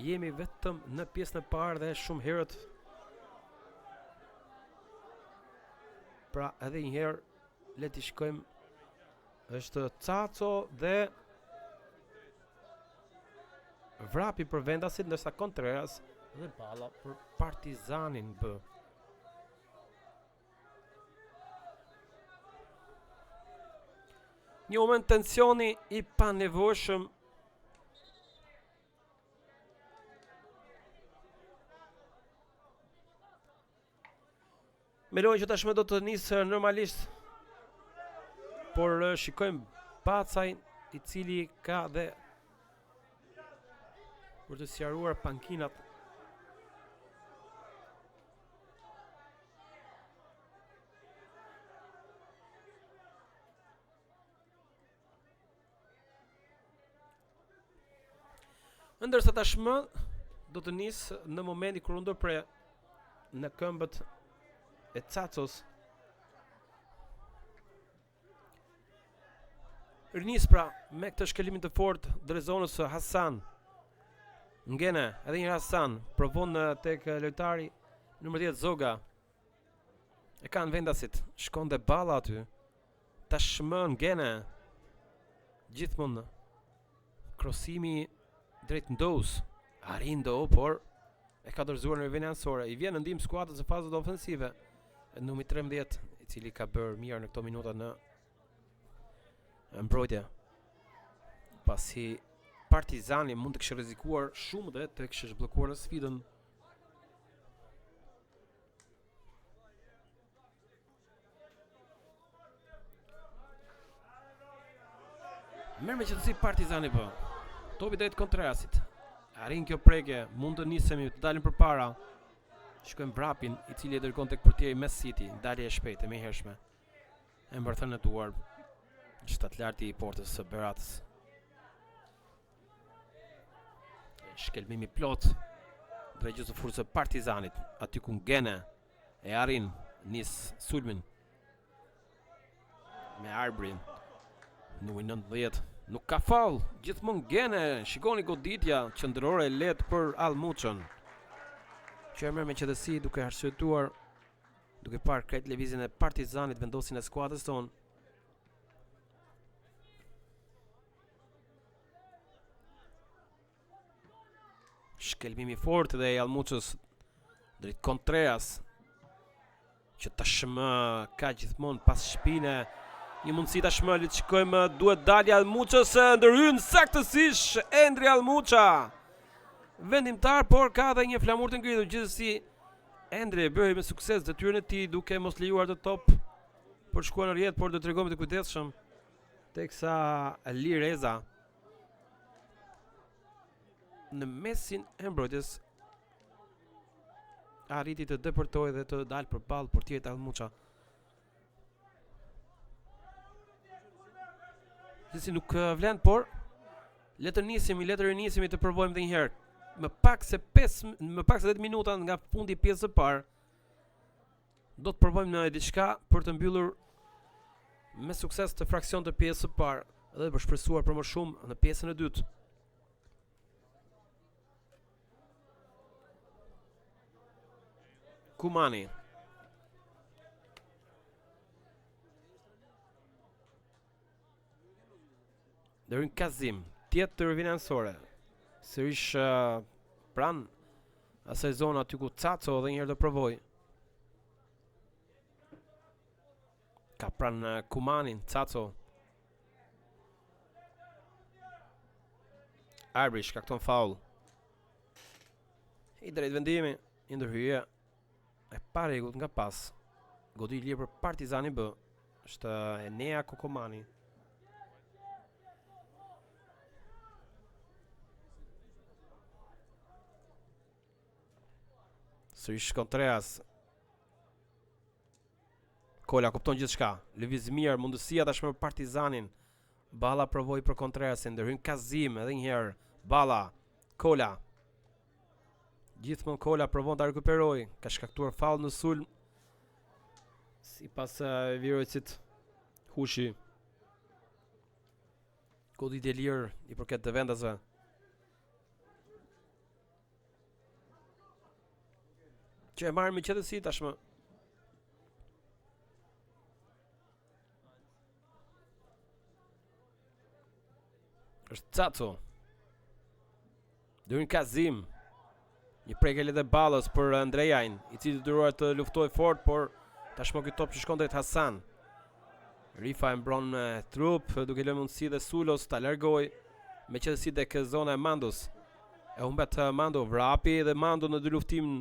A: jemi vetëm në pjesën e parë dhe shumë herët. Pra edhe një herë le t'i shikojmë është Caco dhe Vrapi për vendasit ndërsa Contreras dhe Balla për Partizanin B. Një moment tensioni i panevojshëm Me lojën që tashmë do të nisë normalisht Por eh, shikojmë Bacajn i cili ka dhe për të sqaruar pankinat Ndërsa tashmë do të nisë në momentin kur u ndërpre në këmbët e Cacos. Rinis pra me këtë shkelmin të fortë drejt zonës së Hasan. Ngene, edhe një Hasan, provon tek lojtari numër 10 Zoga. E kanë vendasit, shkon dhe Balla aty. Tashmë Ngene. Gjithmonë krosimi drejt Ndous. Arrin Ndou, por e ka dorëzuar në vijën anësore. I vjen në ndihmë skuadrës në fazën ofensive. Numri 13, i cili ka bërë mirë në këto minuta në mbrojtje. Pasi Partizani mund të kishte rrezikuar shumë dhe të kishte zhbllokuar sfidën. Merr me qetësi Partizani po. Topi drejt Kontrerasit. Arrin kjo prekje, mund të nisemi të dalim përpara. Shikojmë Vrapin, i cili e dërgon tek portieri Mesiti, dalje e shpejtë e menjëhershme. E mbërthen në duar shtatlarti i portës së Beratës. Shkelmimi i plotë drejt gjysmë fushës së Partizanit, aty ku Ngene e arrin nis sulmin me Arbrin. Numri 19 nuk ka faull, gjithmonë Ngene, shikoni goditja qendrore e lehtë për Allmuçën. Që e merr me qetësi duke arsyetuar duke parë krejt lëvizjen e Partizanit vendosjen e skuadrës tonë. Shkelmimi i fortë dhe i Allmuçës drejt Kontreas që tashmë ka gjithmonë pas shpine një mundësi tashmë le të shikojmë duhet dalja Allmuçës ndërhyn saktësisht Endri Allmuça vendimtar por ka dhe një flamur të ngritur gjithsesi Endri e bëri me sukses detyrën e tij duke mos lejuar atë top për të shkuar në rrjetë por do të tregohemi të kujdesshëm teksa Lireza në mesin e mbrojtjes arriti të depërtojë dhe të dalë përballë portierit Allmuça. Gjithsesi nuk eh, vlen, por le të nisemi, le të rinisemi të provojmë edhe një herë. Më pak se 5, më pak se 10 minuta nga fundi i pjesës së parë. Do të provojmë në diçka për të mbyllur me sukses këtë fraksion të pjesës së parë dhe për shpresuar për më shumë në pjesën e dytë. Kumani. Ndërhyn Kazim, tjetër vijë anësore. Sërish uh, pranë asaj zone aty ku Caco edhe një herë do provojë. Ka pranë uh, Kumanin, Caco. Arbri shkakton faull. I drejtë vendimi, një ndërhyrje e parregullt nga pas. Goditje e lirë për Partizanin B. Është Enea Kokomani. Sërish Kontreas. Kola kupton gjithçka. Lëviz mirë, mundësia tashmë për Partizanin. Balla provoi për Kontreasin, ndërhyn Kazim edhe një herë. Balla, Kola. Gjithmonë Kola provon ta rikuperojë, ka shkaktuar faull në sulm. Sipas uh, vijërojtësit Hushi. Goditje e lirë i përket të vendasve. Që e marrë me qetësi tashmë. Është Caco. Ndërhyn Kazim. Një prekje e Ballës për Andrejajn, i cili detyrohet të luftojë fort, por tashmë ky top që shkon drejt Hasan. Rifa e mbron me trup, duke lënë mundësi dhe Sulos ta largojë me qetësi tek zona e Mandos. E humbet Mando, vrapi dhe Mando në dyluftim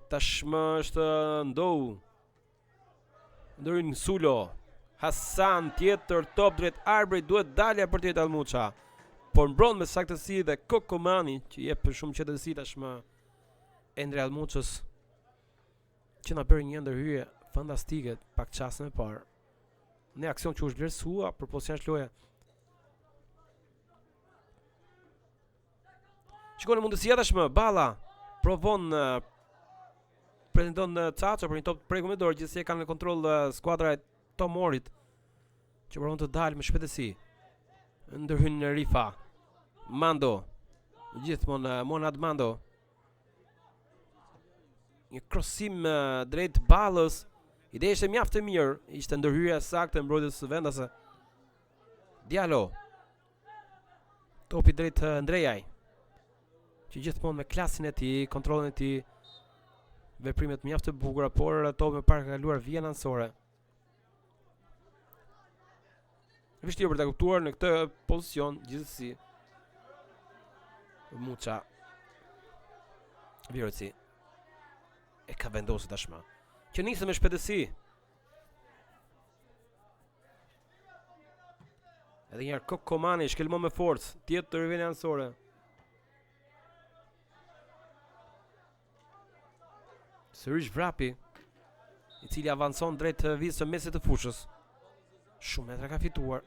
A: tashmë është Ndou. Ndërhyn Sulo. Hasan tjetër top drejt Arbrit, duhet dalja për tjetër Almuça. Por mbron me saktësi dhe Kokomani që jep për shumë qetësi tashmë Endri Almuçës që na bëri një ndërhyrje fantastike pak çaste më parë. Në aksion që u zhvlerësua përpos jashtë loje. Shikoni mundësia tashmë, Balla provon. Pretendon Caco për një top të prekur me dorë, gjithsesi e kanë në kontroll skuadra e Tomorit që provon të dalë me shpejtësi. Ndërhyn në Rifa. Mando. Gjithmonë Monad Mando. Një krosim drejt Ballës. Ideja ishte mjaft e mirë, ishte ndërhyrja e saktë e mbrojtjes së vendase. Diallo. Topi drejt Ndrejaj. Që gjithmonë me klasin e tij, kontrollin e tij, veprimet mjaft të bukura, por topi më parë ka kaluar vijën anësore. Vështirë për ta kuptuar në këtë pozicion gjithsesi. Muça. Viroci. E ka vendosur tashmë. Që nisën me shpejtësi. Edhe një herë Kokomani shkelmon me forcë, tjetër rivënie anësore. Sërish Vrapi, i cili avancon drejt vijës së mesit të fushës. Shumë metra ka fituar.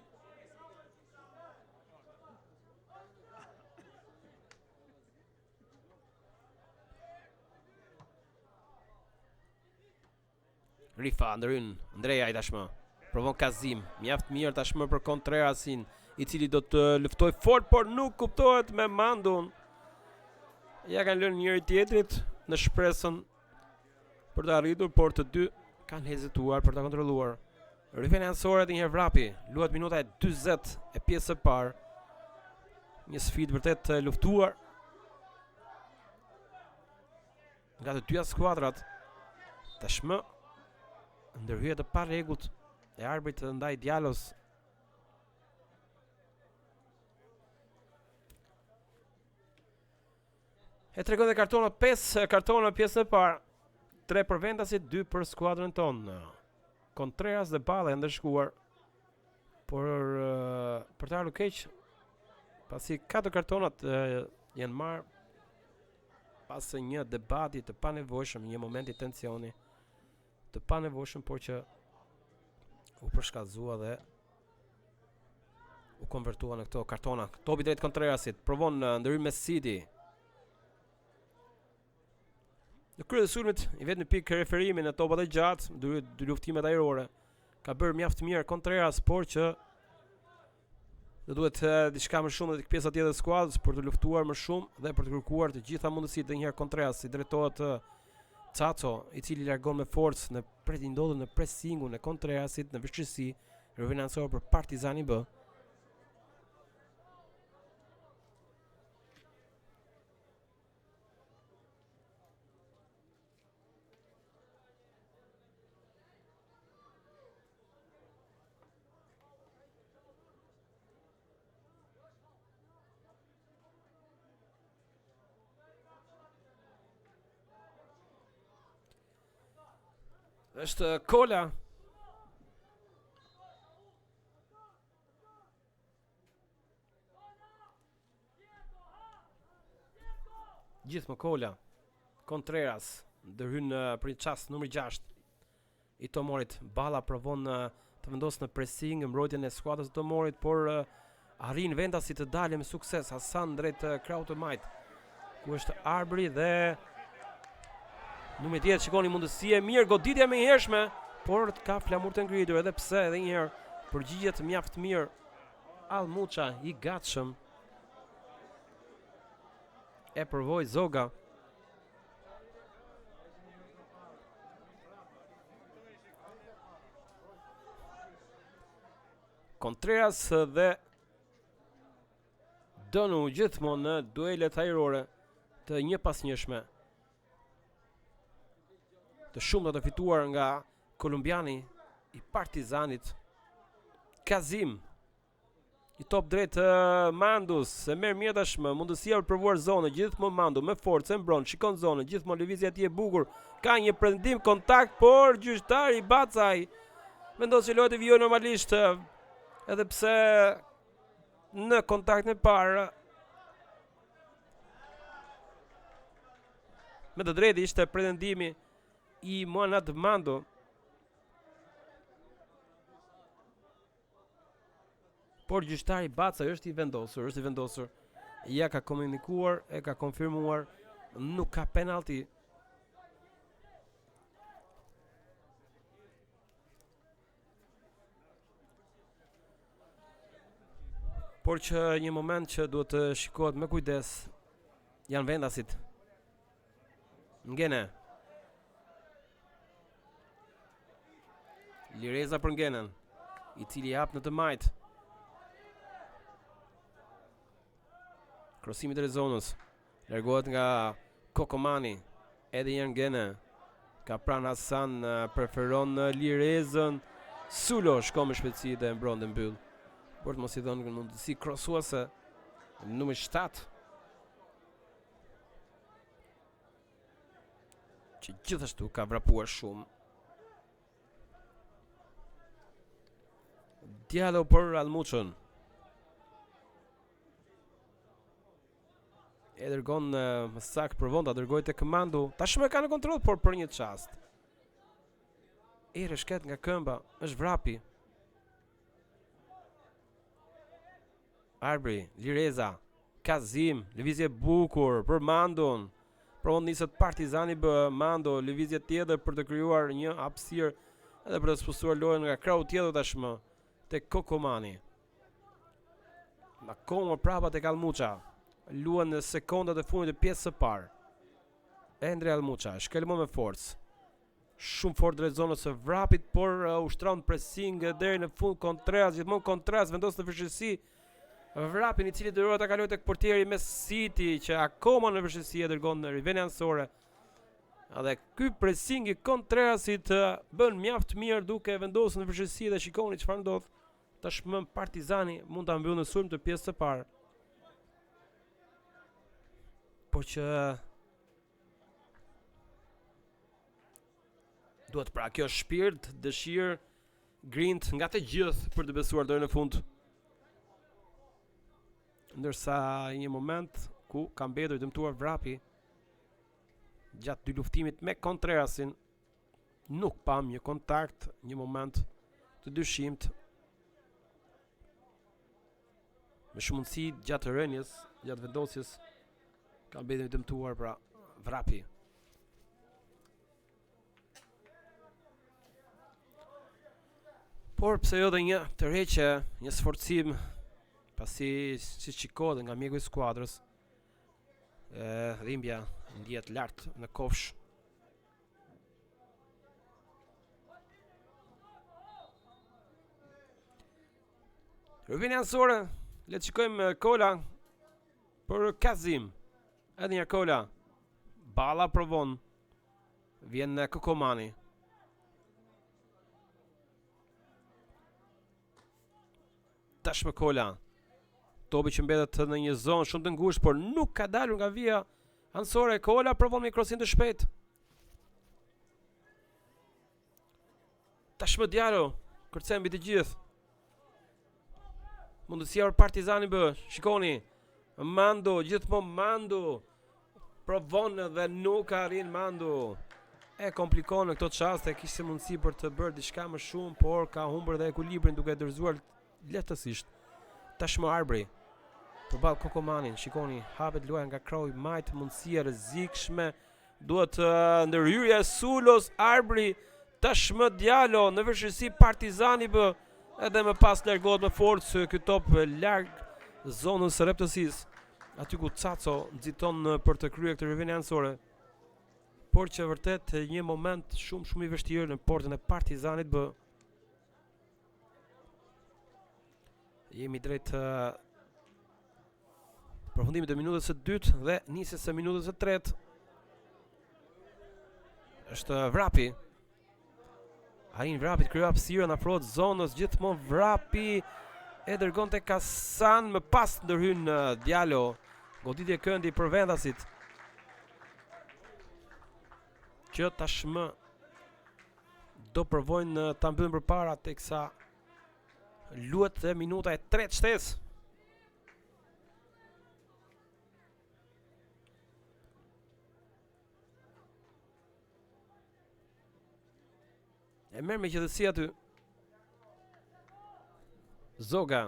A: Rifa ndërhyn Ndrejaj tashmë. Provon Kazim, mjaft mirë tashmë për Kontrerasin, i cili do të luftojë fort, por nuk kuptohet me Mandun. Ja kanë lënë njëri tjetrit në shpresën për të arritur, por të dy kanë hezituar për ta kontrolluar. Rivënie anësore edhe një herë Vrapi, luhet minuta e 40 e pjesës së parë. Një sfidë vërtet e luftuar nga të dyja skuadrat. Tashmë ndërhyrje të parregullt e arbrit ndaj Djallos. E tregon dhe kartona 5 kartona pjesën e parë. 3 për vendasit, 2 për skuadrën tonë. Contreras dhe Balla janë ndëshkuar. Por për të ardhur keq, pasi katër kartonat janë marrë pas një debati të panevojshëm, një momenti tensioni të panevojshëm, por që u përshkallëzua dhe u konvertua në këto kartona. Topi drejt Contrerasit, provon ndërhyrjen me City. Në krye të sulmit, i vetmi pikë referimi në topat e gjatë, dy, dy luftimet ajrore. Ka bërë mjaft mirë Contreras, por që do duhet diçka më shumë edhe tek pjesa tjetër e skuadrës për të luftuar më shumë dhe për të kërkuar të gjitha mundësitë. Dhe një herë Contreras i drejtohet Caco, i cili largon me forcë në pret i ndodhur në presingun e Contrerasit në vështirësi, rivënie anësore për Partizani B. Është Kola. Gjithmonë Kola. Contreras ndërhyn për një çast numri 6 i Tomorit. Balla provon të vendosë në pressing mbrojtjen e skuadrës së Tomorit, por arrin vendasi të dalë me sukses Hasan drejt krahut të majtë. Ku është Arbri dhe numri 10 shikoni mundësi e mirë, goditja e menjëhershme, por ka flamur të ngritur edhe pse edhe një herë përgjigjet mjaft mirë Almuça i gatshëm. E provoi Zoga. Contreras dhe Dënu gjithmonë në duelet ajrore të njëpasnjëshme. Të shumta të fituar nga kolumbiani i Partizanit Kazim Një top drejt Mandus, e merr mirë tashmë, mundësia për të provuar zonën, gjithmonë Mandu me forcë e mbron, shikon zonën, gjithmonë lëvizja e tij e bukur. Ka një pretendim kontakt, por gjyqtari Bacaj vendos që loja të vijojë normalisht, edhe pse në kontaktin e parë me të drejtë ishte pretendimi i Muanad Mando. Por gjyqtari Bacaj është i vendosur, është i vendosur. Ja ka komunikuar, e ka konfirmuar, nuk ka penalti. Por që një moment që duhet të shikohet me kujdes janë vendasit. Ngene. Lireza për Ngenën, i cili hap në të majtë. Krosimi drejt zonës. Largohet nga Kokomani. Edhe një Ngene. Ka pranë Hasan, preferon Lirezën. Sulo shkon me shpejtësi dhe mbron dhe mbyll. Por të mos i dhënë mundësi krosuese. Numri 7. Që gjithashtu ka vrapuar shumë. Djalo për Almuçën. E dërgon më saktë provon ta dërgojë tek Mandu. Tashmë e ka në kontroll, por për një çast. E rrëshqet nga këmba, është vrapi. Arbri, Lireza, Kazim, lëvizje e bukur për Mandun. Provon niset Partizani B, Mando, lëvizje tjetër për të krijuar një hapësirë edhe për të spostuar lojën nga krahu tjetër tashmë tek Kokomani. Akoma prapa tek Almuça. Luan në sekondat e fundit të pjesës së parë. Endre Almuça shkelmon me forcë. Shumë fort drejt zonës së vrapit, por uh, ushtron pressing deri në fund Kontreras, gjithmonë Kontreras vendos në vështirësi vrapin i cili detyrohet ta kalojë tek portieri Mesiti që akoma në vështirësi e dërgon në rivënie anësore. Dhe ky pressing i Kontrerasit uh, bën mjaft mirë duke vendosur në vështirësi dhe shikoni çfarë ndodh. Tashmë Partizani mund ta mbyllë në sulm të pjesës së parë. Por që duhet pra kjo shpirt, dëshirë, grint nga të gjithë për të besuar deri në fund. Ndërsa një moment ku ka mbetur i dëmtuar vrapi gjatë dyluftimit me Kontrerasin Nuk pam një kontakt, një moment të dyshimt. Me shumë mundësi gjatë rënies, gjatë vendosjes, ka mbetur i dëmtuar pra vrapi. Por pse jo dhe një tërheqje, një sforcim, pasi siç shikohet nga mjeku i skuadrës, e, dhimbja ndihet lart në kofshë. Rivënie anësore, le të shikojmë eh, Kola për Kazim. Edhe një Kola. Balla provon. Vjen eh, Kokomani. Tashmë Kola. Topi që mbetet në një zonë shumë të ngushtë, por nuk ka dalur nga vija anësore. Kola provon me krosim të shpejtë. Tashmë Djalo, kërcen mbi të gjithë. Mundësia për Partizanin B. Shikoni. Mando, gjithmonë Mando. Provon dhe nuk arrin Mando. E komplikon në këto çaste, kishte mundësi për të bërë diçka më shumë, por ka humbur dhe ekuilibrin duke e dorëzuar lehtësisht. Tashmë Arbri. Përballë Kokomanin, shikoni, hapet loja nga krahu i majtë, mundësi e rrezikshme. Duhet ndërhyrja e Sulos, Arbri, tashmë Djalo në vështirësi Partizani B. Edhe më pas largohet me forcë ky top larg zonës së rreptësisë. Aty ku Caco nxiton për të kryer këtë rivënie anësore. Por që vërtet një moment shumë shumë i vështirë në portën e Partizanit B. Jemi drejt përfundimit të minutës së dytë dhe nisjes së minutës së tretë. Është Vrapi. Arrin Vrapi të krijojë hapësirën, afrohet zonës, gjithmonë Vrapi e dërgon tek Hasan, më pas ndërhyn Djalo. Goditje këndi për vendasit. Që tashmë do provojnë ta mbyllin përpara teksa luhet dhe minuta e tretë shtesë. E merr me qetësi aty. Zoga.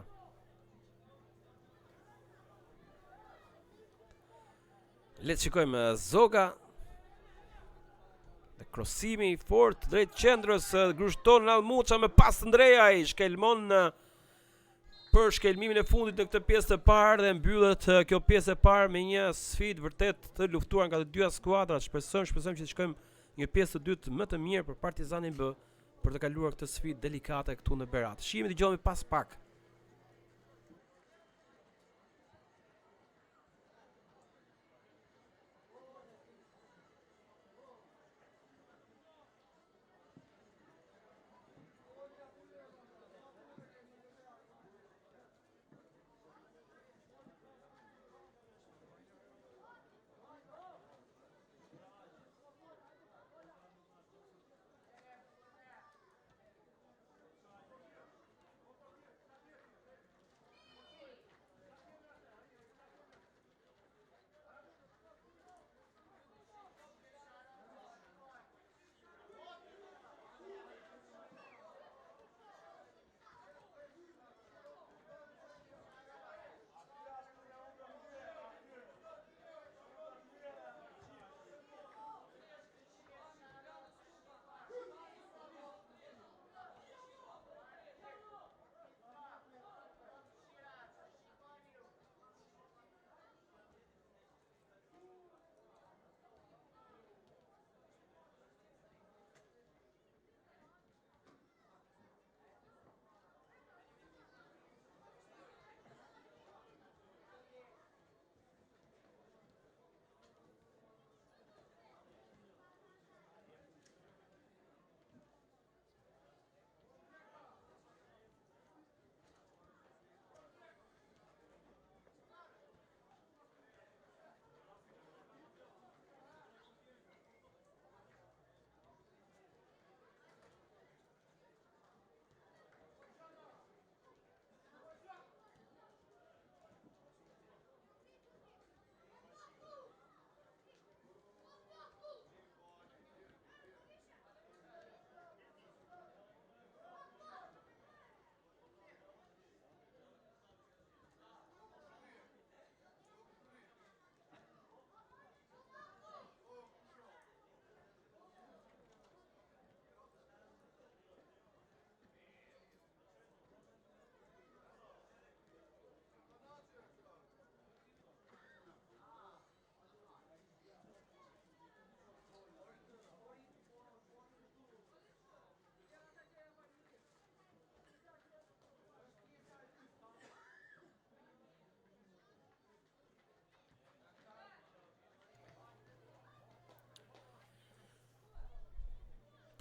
A: Le të shikojmë eh, Zoga. Dhe krosimi i fortë drejt qendrës eh, grushton Almuça më pas Ndrejaj shkelmon eh, për shkelmimin e fundit në këtë pjesë të parë dhe mbyllet kjo pjesë e parë me një sfidë vërtet të luftuar nga të dyja skuadrat. Shpresojmë, shpresojmë që të shikojmë një pjesë të dytë më të mirë për Partizanin B për të kaluar këtë sfidë delikate këtu në Berat. Shihemi dëgjohemi pas pak.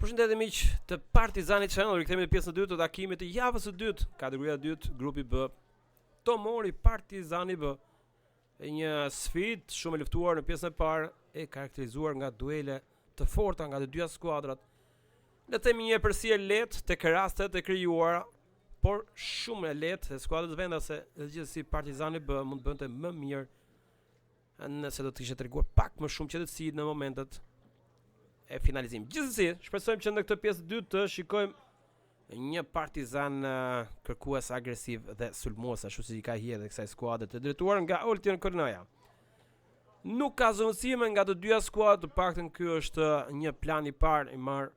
A: Përshëndetje miq të Partizani Channel, rikthehemi në pjesën e dytë të takimit të javës së dytë, kategoria e dytë, grupi B. Tomori Partizani B. E një sfidë shumë e luftuar në pjesën e parë, e karakterizuar nga duele të forta nga të dyja skuadrat. Le të themi një epërsi e lehtë tek rastet e krijuara, por shumë e lehtë e skuadrës vendase, dhe gjithsesi Partizani B mund të bënte më mirë nëse do të kishte treguar pak më shumë qetësi në momentet e finalizimit. Gjithsesi, shpresojmë që në këtë pjesë të dytë të shikojmë një Partizan kërkues agresiv dhe sulmues ashtu si i ka hije edhe kësaj skuadre të drejtuar nga Oltion Kornoja. Nuk ka zëvendësime nga të dyja skuadrat, të paktën ky është një plan i parë i marrë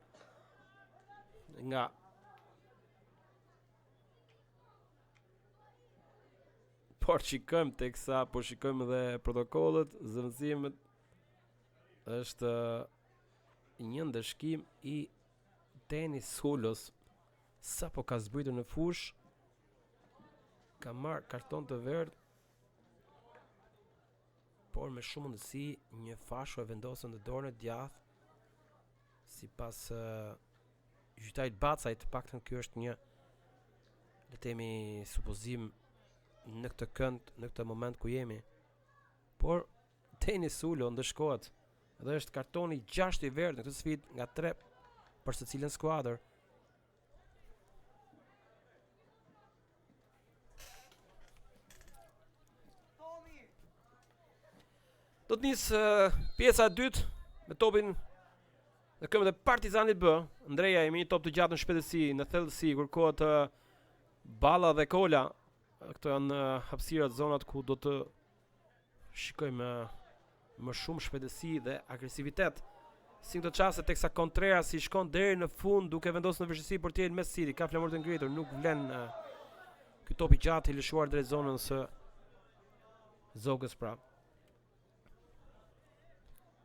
A: nga Por shikojmë teksa po shikojmë dhe protokollet, zëvendësimet është një ndëshkim i Denis Sulos sapo ka zbritur në fushë ka marrë karton të verdhë por me shumë mundësi një fasho e vendosur në dorën e djathtë sipas uh, gjyqtarit Bacaj, të paktën ky është një le të themi supozim në këtë kënd, në këtë moment ku jemi. Por Denis Sulo ndëshkohet dhe është kartoni 6 i verdhë në këtë sfidë nga 3 për secilën skuadër. Do të nisë pjesa e dytë me topin në këmbët e Partizanit B. Ndreja me një top të gjatë në shpejtësi, në thellësi, kërkohet Balla dhe Kola. Këto janë hapësirat, zonat ku do të Shikojmë më shumë shpejtësi dhe agresivitet. Si në këtë çaste teksa Contreras i shkon deri në fund duke vendosur në vështirësi portierin Mesiri, ka flamur të ngritur, nuk vlen. Ky top i gjatë i lëshuar drejt zonës së Zogës pra.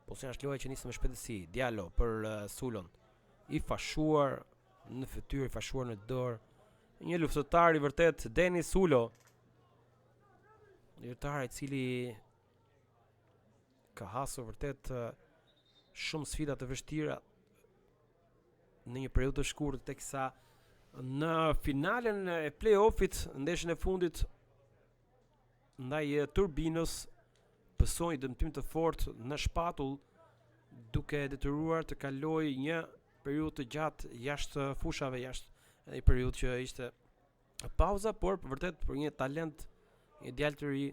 A: Po si është loja që nisë me shpejtësi, Diallo për uh, Sulon. I fashuar në fytyrë, i fashuar në dorë. Një luftëtar i vërtetë Denis Sulo. Një lojtar i cili ka hasur vërtet uh, shumë sfida të vështira në një periudhë të shkurtër teksa në finalen e play-offit, ndeshjen e fundit ndaj Turbinës pësoi dëmtim të fortë në shpatull duke e detyruar të kalojë një periudhë të gjatë jashtë fushave, jashtë një periudhë që ishte pauza, por vërtet për një talent, një djalë të ri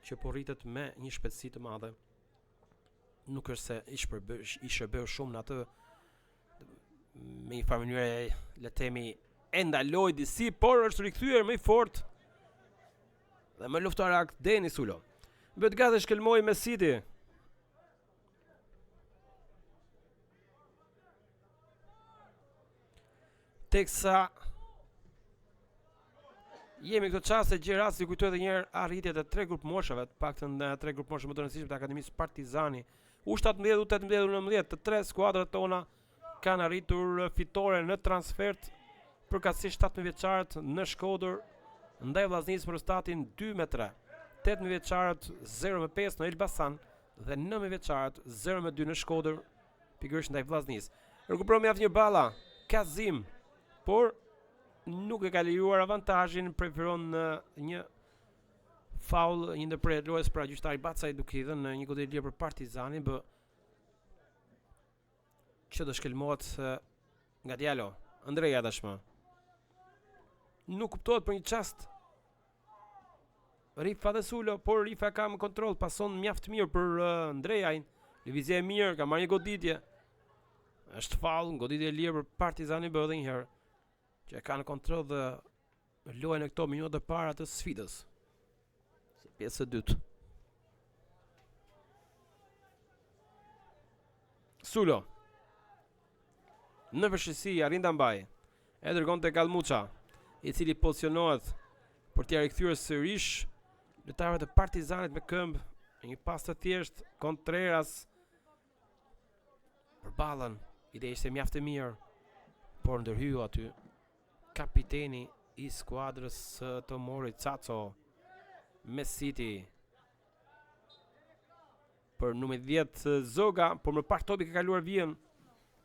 A: që po rritet me një shpejtësi të madhe. Nuk është se i shpërbeu i shërbeu shumë në atë me një farë mënyre le të themi e ndaloi disi, por është rikthyer më i fortë dhe më luftarak Denis Sulo. Bëhet gati shkelmoi me City. Teksa jemi këto çaste gjej rastin të kujtoj edhe një herë arritjet e tre grupmoshave, të paktën në tre grupmoshe më të rëndësishme të Akademisë Partizani. U17, U18, U19, të tre skuadrat tona kanë arritur fitore në transfertë përkatësisht 17 vjeçarët në Shkodër ndaj Vllaznisë me rezultatin 2 me 3. 18 vjeçarët 0 me 5 në Elbasan dhe 19 vjeçarët 0 me 2 në Shkodër pikërisht ndaj Vllaznisë. Rekuperon mjaft një Balla, Kazim, por nuk e ka lejuar avantazhin, preferon në një faull, një ndërprerje të lojës pra gjyqtari Bacaj duke i dhënë një goditje lirë për Partizanin, bë që do shkelmohet nga Diallo. Andreja tashmë. Nuk kuptohet për një çast Rifa dhe Sulo, por Rifa ka më kontroll, pason mjaft mirë për uh, Andrejajn. Lëvizje e mirë, ka marrë një goditje. Është faull, goditje e lirë për Partizanin B edhe një herë. Që e ka në kontroll dhe lojën në këto minuta të para të sfidës. Së pjesë së dytë. Sulo. Në vështirësi arrin ta mbajë. E dërgon tek Allmuça, i cili pozicionohet për t'ia rikthyer sërish lojtarëve të Partizanit me këmbë në një pas të thjeshtë Contreras për Ballën. Ideja ishte mjaft e mirë, por ndërhyu aty kapiteni i skuadrës së Tomorit Caco Mesiti për numrin 10 Zoga, por më parë topi ka kaluar vijën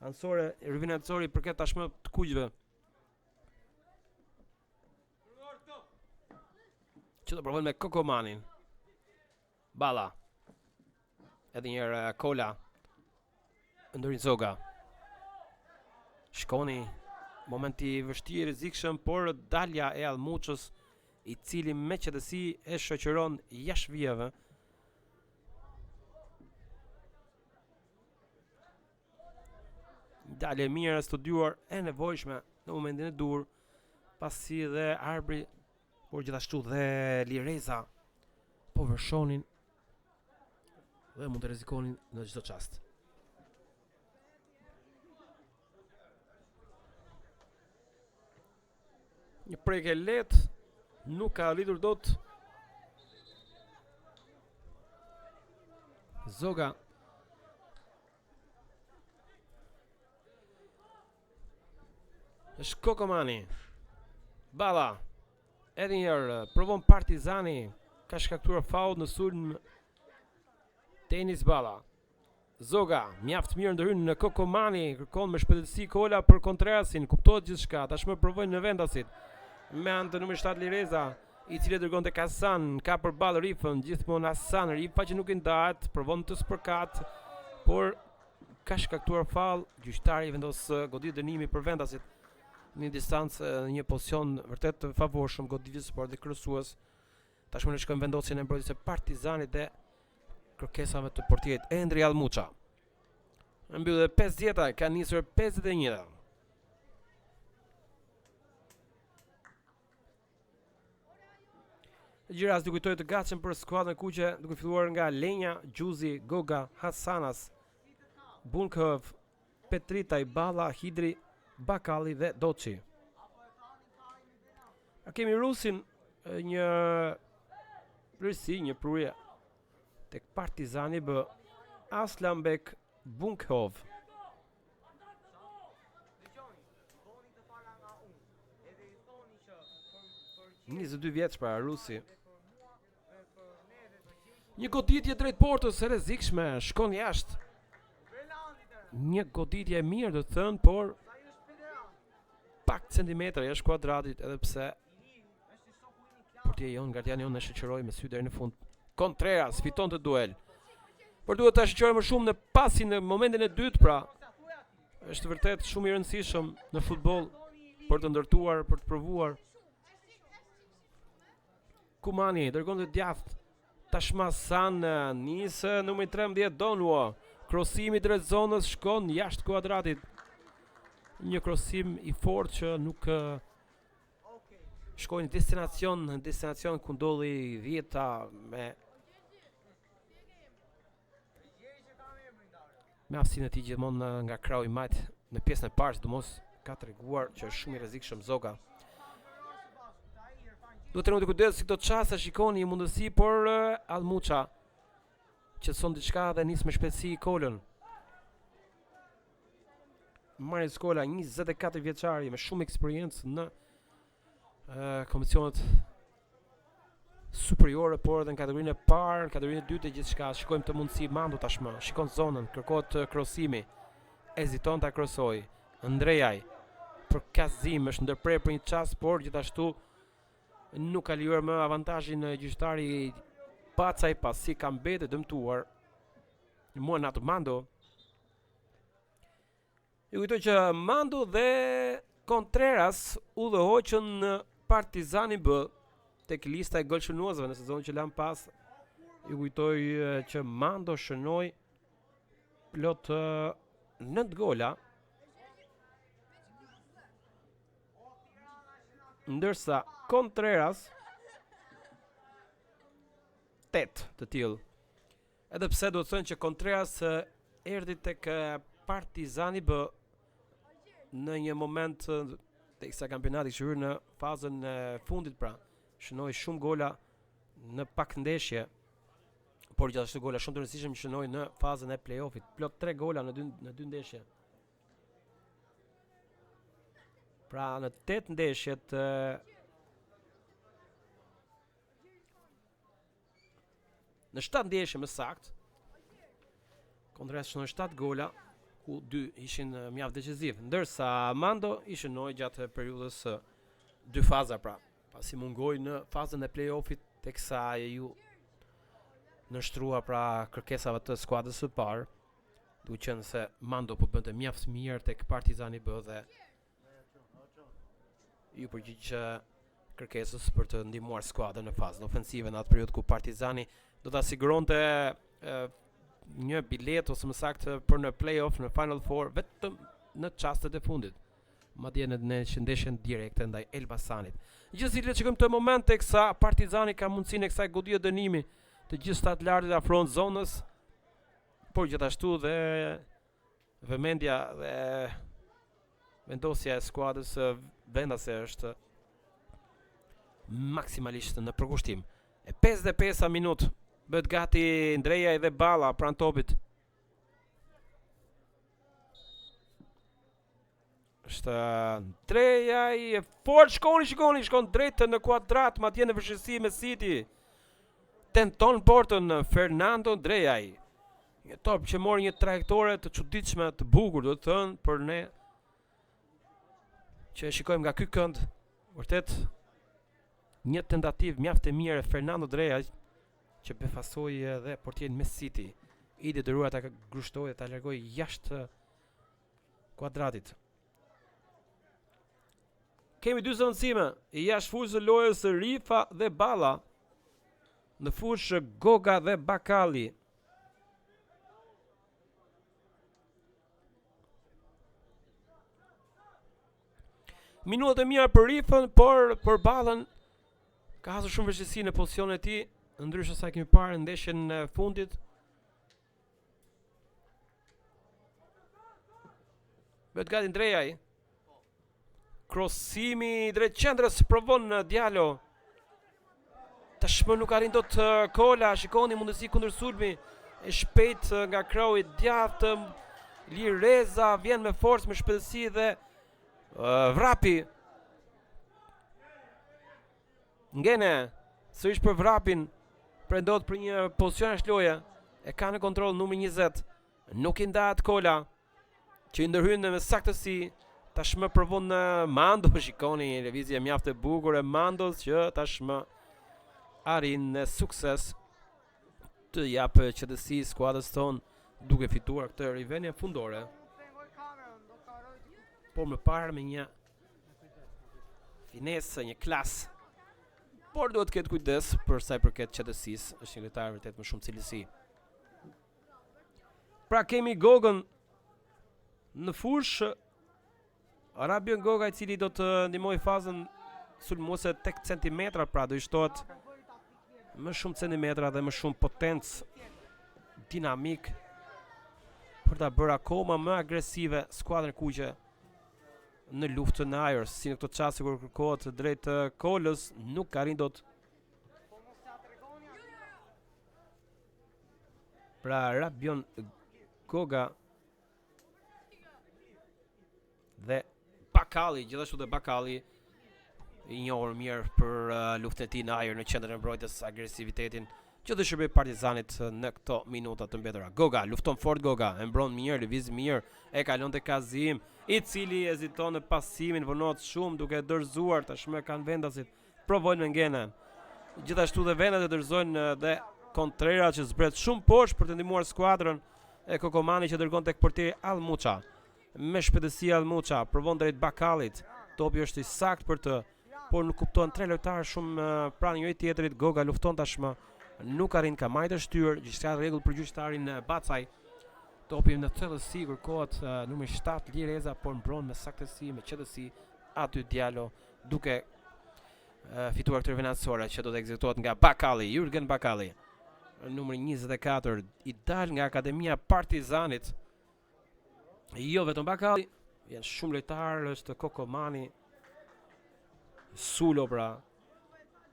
A: anësore, rivjen anësore i përket tashmë të kuqve. Që do provojnë me Kokomanin. Balla. Edhe një herë eh, Kola. Ndërhyn Zoga. Shkoni. Moment i vështirë, rrezikshëm, por dalja e Allmuçës, i cili me qetësi e shoqëron jashtë vijave. Dalje e mirë e studiuar e nevojshme në momentin e duhur, pasi dhe Arbri, por gjithashtu dhe Lireza po vërshonin dhe mund të rrezikonin në çdo çast. Një prekje e lehtë, nuk ka arritur dot. Zoga. Është Kokomani. Balla. Edhe një herë provon Partizani, ka shkaktuar faull në sulm Denis Balla. Zoga, mjaft mirë ndërhyn në Kokomani, kërkon me shpejtësi Kola për Kontrerasin, kuptohet gjithçka, tashmë provojnë në vendasit. Me anë të numrit 7 Lireza, i cili e dërgon tek Hasan, ka përballë Rifën, gjithmonë Hasan, Rifa që nuk i ndahet, provon të spërkat, por ka shkaktuar faull, gjyqtari vendos goditje dënimi për vendasit në një distancë, në një pozicion vërtet të favorshëm goditjes, por dhe kryesues. Tashmë ne shkojmë vendosjen e mbrojtjes së Partizanit dhe kërkesave të portierit Endri Allmuça. Në mbyllje 50-a, ka nisur 51-a. Gjej rast të kujtoj të gatshëm për skuadrën e kuqe, duke filluar nga Lenja, Gjuzi, Goga, Hasanas, Bunkov, Petritaj, Balla, Hidri, Bakalli dhe Doçi. A kemi Rusin një risi, një prurje tek Partizani B Aslambek Bunkov. 22 vjeç pra Rusi. Një goditje drejt portës e rrezikshme, shkon jashtë. Një goditje e mirë do të thënë, por pak centimetra jashtë kuadratit edhe pse portieri jonë, gardiani jonë e shoqëroi me sy deri në fund. Contreras fiton këtë duel. Por duhet ta shoqërojë më shumë në pasin në momentin e dytë pra. Është vërtet shumë i rëndësishëm në futboll për të ndërtuar, për të provuar. Kumani dërgon të djathtë. Tashmë San nis numri 13 Donuo. Krosimi drejt zonës shkon jashtë kuadratit. Një krosim i fortë që nuk shkoi në destinacion, në destinacion ku ndodhi dhjeta me me aftësinë e tij gjithmonë nga krahu i majtë në pjesën e parë, sidomos ka treguar që është shumë i rrezikshëm Zoga. Duhet të rëmë të kujdes si këto çaste shikoni një mundësi, por eh, Almuça qetëson diçka dhe nis me shpejtësi Kolën. Maris Kola, 24 vjeçari me shumë eksperiencë në uh, kompeticionet superiore, por edhe në kategorinë e parë, në kategorinë e dytë e gjithçka. Shikojmë të mundësi Mando tashmë. Shikon zonën, kërkohet krosimi. Heziton ta krosojë. Ndrejaj për Kazim është ndërprerë për një çast, por gjithashtu nuk ka lejuar më avantazhin gjyqtari Pacaj pasi ka mbetur dëmtuar. Muanat Mando Ju kujtoj që Mando dhe Contreras udhëhoqën në Partizani B tek lista e golshënuesve në sezonin që lamë pas. Ju kujtoj që Mando shënoi plot 9 gola. Ndërsa Contreras 8 të tillë. Edhe pse duhet thënë që Contreras erdhi tek Partizani B në një moment teksa kampionati kishte hyrë në fazën e fundit pra, shënoi shumë gola në pak ndeshje, por gjithashtu gola shumë të rëndësishëm që shënoi në fazën e play-offit, plot 3 gola në dy në dy ndeshje. Pra në 8 ndeshjet Në 7 ndeshje më saktë, Contreras shënoi 7 gola, ku 2 ishin mjaft decisiv, ndërsa Mando i shënoi gjatë periudhës së dy faza pra, pasi mungoi në fazën e play-offit teksa iu nënshtrua pra kërkesave të skuadrës së parë, duke qenë se Mando po bënte mjaft mirë tek Partizani B dhe iu përgjigj kërkesës për të ndihmuar skuadrën në fazën ofensive në atë periudhë ku Partizani do ta siguronte një biletë ose më saktë për në play-off në Final Four vetëm në çastet e fundit. Madje në në ndeshjen direkte ndaj Elbasanit. Gjithsesi le të shikojmë këtë moment teksa Partizani ka mundësinë e kësaj goditje dënimi. Të gjithë shtatlartët afrohen zonës, por gjithashtu dhe Vëmendja dhe vendosja e skuadrës vendase është maksimalisht në përkushtim. E 55 minutë bëhet gati Ndrejaj dhe Balla pranë topit. Është Ndrejaj e fort shkoni, shikoni, shkon drejt në kuadrat, madje në vështirësi me City. Tenton portën Fernando Ndrejaj. Një top që mori një trajektore të çuditshme, të bukur, do të thënë për ne që e shikojmë nga ky kënd, vërtet një tentativë mjaft e mirë e Fernando Ndrejaj që befasoi edhe portierin Mesiti, i detyruar ta grushtojë dhe ta largojë jashtë kuadratit. Kemi dy zëvendësime, jashtë fushës së lojës Rifa dhe Balla. Në fushë Goga dhe Bakalli. Minutat e mira për Rifën, por për Ballën ka hasur shumë vështirësi në pozicionin e tij, ndryshe sa kemi parë në ndeshjen e fundit. Bëhet gati Ndrejaj. Krosimi drejt qendrës provon Djalo. Tashmë nuk arrin dot Kola, shikoni mundësi kundërsulmi e shpejt nga krahu i djathtë. Lireza vjen me forcë, me shpejtësi dhe vrapi. Ngene, sërish për vrapin, prendot për një pozicion jashtë loje, e ka në kontroll numri 20, nuk i ndahet Kola, që i ndërhyn me saktësi, tashmë provon në Mando, shikoni një lëvizje mjaft e bukur e Mandos që tashmë arrin në sukses të japë qetësi skuadrës tonë duke fituar këtë rivënie fundore. Por më parë me një finesë, një klas. Por duhet të ketë kujdes për sa i përket qetësisë, është një lojtar vërtet me shumë cilësi. Pra kemi Gogën në fushë Rabion Goga i cili do të ndihmojë fazën sulmuese tek centimetra, pra do i shtohet më shumë centimetra dhe më shumë potencë dinamik për ta bërë akoma më agresive skuadrën e kuqe në luftën në ajër, si në këto çaste kur kërkohet drejt Kolës, nuk arrin dot Pra Rabion Goga dhe Bakalli, gjithashtu dhe Bakalli i njohur mirë për uh, luftën e tij në ajër në qendrën e mbrojtjes, agresivitetin që do shërbejë Partizanit në këto minuta të mbetura. Goga lufton fort Goga, e mbron mirë, lëviz mirë, e kalon te Kazim, i cili heziton në pasimin, vonohet shumë duke e dorëzuar tashmë kanë vendasit provojnë me Ngenen. Gjithashtu dhe vendasit e dorëzojnë dhe Kontrera që zbret shumë poshtë për të ndihmuar skuadrën e Kokomani që dërgon tek portieri Almuça. Me shpejtësi Almuça provon drejt Bakallit. Topi është i saktë për të, por nuk kuptohen tre lojtarë shumë pranë njëri tjetrit. Goga lufton tashmë. Nuk arrin ka majtë të shtyrë, gjithçka në rregull për gjyqtarin Bacaj. Topi në thellësi kërkohet numri 7 Lireza, por mbron me saktësi, me qetësi aty Djalo duke fituar këtë rivënie anësore që do të ekzekutohet nga Bakalli, Jurgen Bakalli, numri 24 i dal nga Akademia Partizanit. Jo vetëm Bakalli, janë shumë lojtarë, është Kokomani, Sulo pra,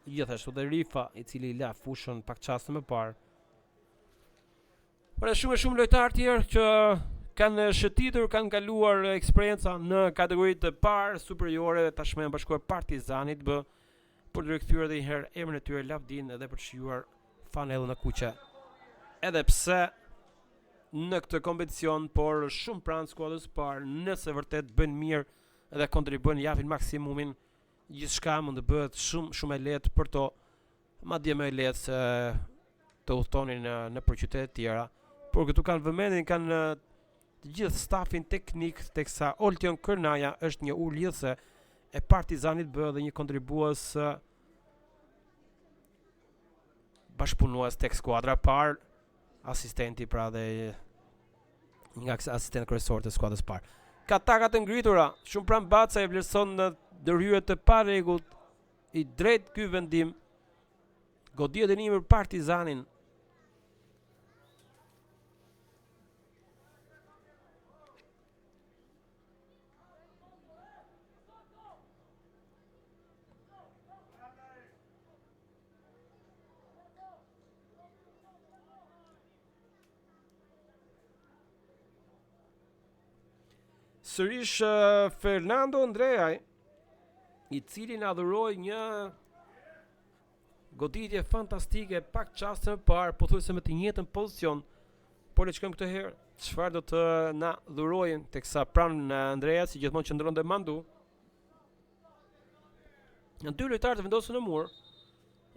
A: gjithashtu dhe Rifa, i cili la fushën pak çaste më parë. Por shumë e shumë lojtarë tjerë që kanë shëtitur, kanë kaluar eksperienca në kategoritë të parë superiore, tashmë janë bashkuar Partizanit B për të rikthyer edhe një herë emrin e tyre lavdinë edhe për të shijuar fanellën e kuqe. Edhe pse në këtë kompeticion, por shumë pranë skuadrës së parë, nëse vërtet bëjnë mirë dhe kontribuojnë, japin maksimumin, gjithçka mund të bëhet shumë shumë e lehtë për to madje më e lehtë se të udhëtonin në nëpër qytete të tjera, por këtu kanë vëmendjen, kanë të gjithë stafin teknik teksa Oltion Kërnaja është një urë lidhëse e Partizanit B dhe një kontribues bashkëpunues tek skuadra e parë, asistenti pra dhe një nga asistentët kryesorë të skuadrës parë. Ka taka të ngritura, shumë pranë Baca e vlerëson në ndërhyrje të parregullt I drejtë ky vendim. Goditje dënimi për Partizanin. Sërish Fernando Ndreaj, i cili na dhuroi një goditje fantastike pak çaste më parë, pothuajse me të njëjtën pozicion. Por le të shikojmë këtë herë çfarë do të na dhurojë teksa pranë Andreas si gjithmonë qëndron dhe Mandu. Janë dy lojtarë të vendosur në mur.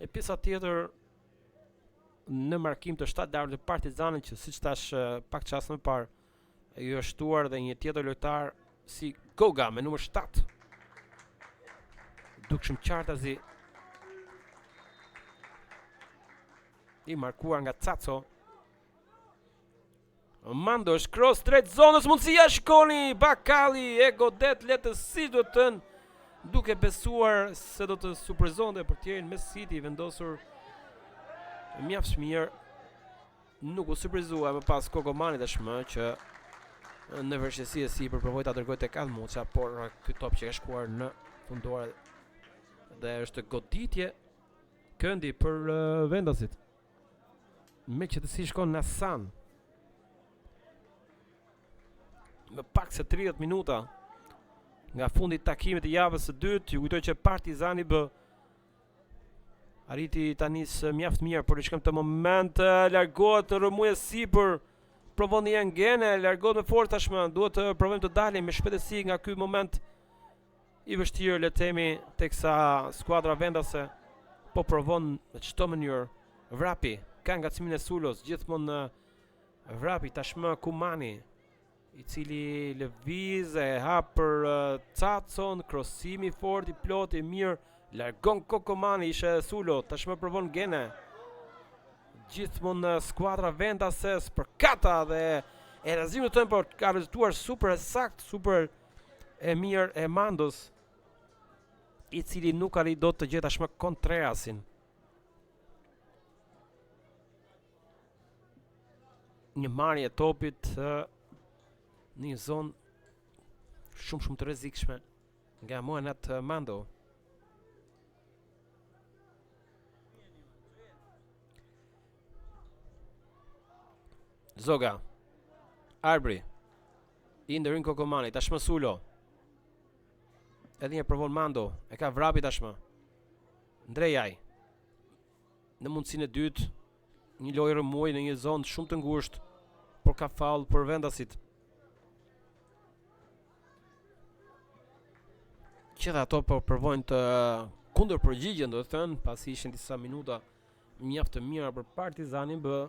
A: E pjesa tjetër në markim të shtatë lojtarëve të Partizanit që siç thashë pak çast më parë Ju është shtuar dhe një tjetër lojtar si Goga me numër 7. Dukshëm qartazi i markuar nga Caco. Mando është cross drejt zonës, mundësia shikoni, Bakalli e godet lehtësisht do të thënë, duke besuar se do të surprizonte portierin Mesiti i vendosur mjaft mirë Nuk u surprizua më pas Kokomani tashmë që Në vështirësi e sipër provoi ta dërgojë tek Almuça, por ky top që ka shkuar në fundore dhe është goditje këndi për vendasit. Me qetësi shkon Nasan. Më pak se 30 minuta nga fundi i takimit të javës së dytë, ju kujtoj që Partizani B Arriti ta nisë mjaft mirë, por i shkëm të moment, largohet rrëmujë sipër, provon një ngene, largohet me forcë tashmë, duhet të provojmë të dalim me shpejtësi nga ky moment i vështirë, le të themi, teksa skuadra vendase po provon në çdo mënyrë. Vrapi ka ngacmimin e Sulos, gjithmonë Vrapi tashmë Kumani i cili lëviz e hap për Cacon, krosimi i fortë i plotë i mirë, largon Kokomani, ishe Sulo, tashmë provon Gene. Gjithmonë skuadra vendase spërkata dhe e rreziku të por ka rezultuar super e saktë, super e mirë e Mandos, i cili nuk arrit dot të gjejë tashmë Kontrerasin. Një marrje e topit në një zonë shumë shumë të rrezikshme nga Moenat Mando. Zoga. Arbri. I ndërhyn Kokomani, tashmë Sulo. Edhe një provon Mando, e ka Vrapi tashmë. Ndrejaj. Në mundësinë e dytë, një lojë rrëmujë në një zonë shumë të ngushtë, por ka faull për vendasit. Që dhe ato po provojnë të kundërpërgjigjen, do të thënë, pasi ishin disa minuta mjaft të mira për Partizanin B.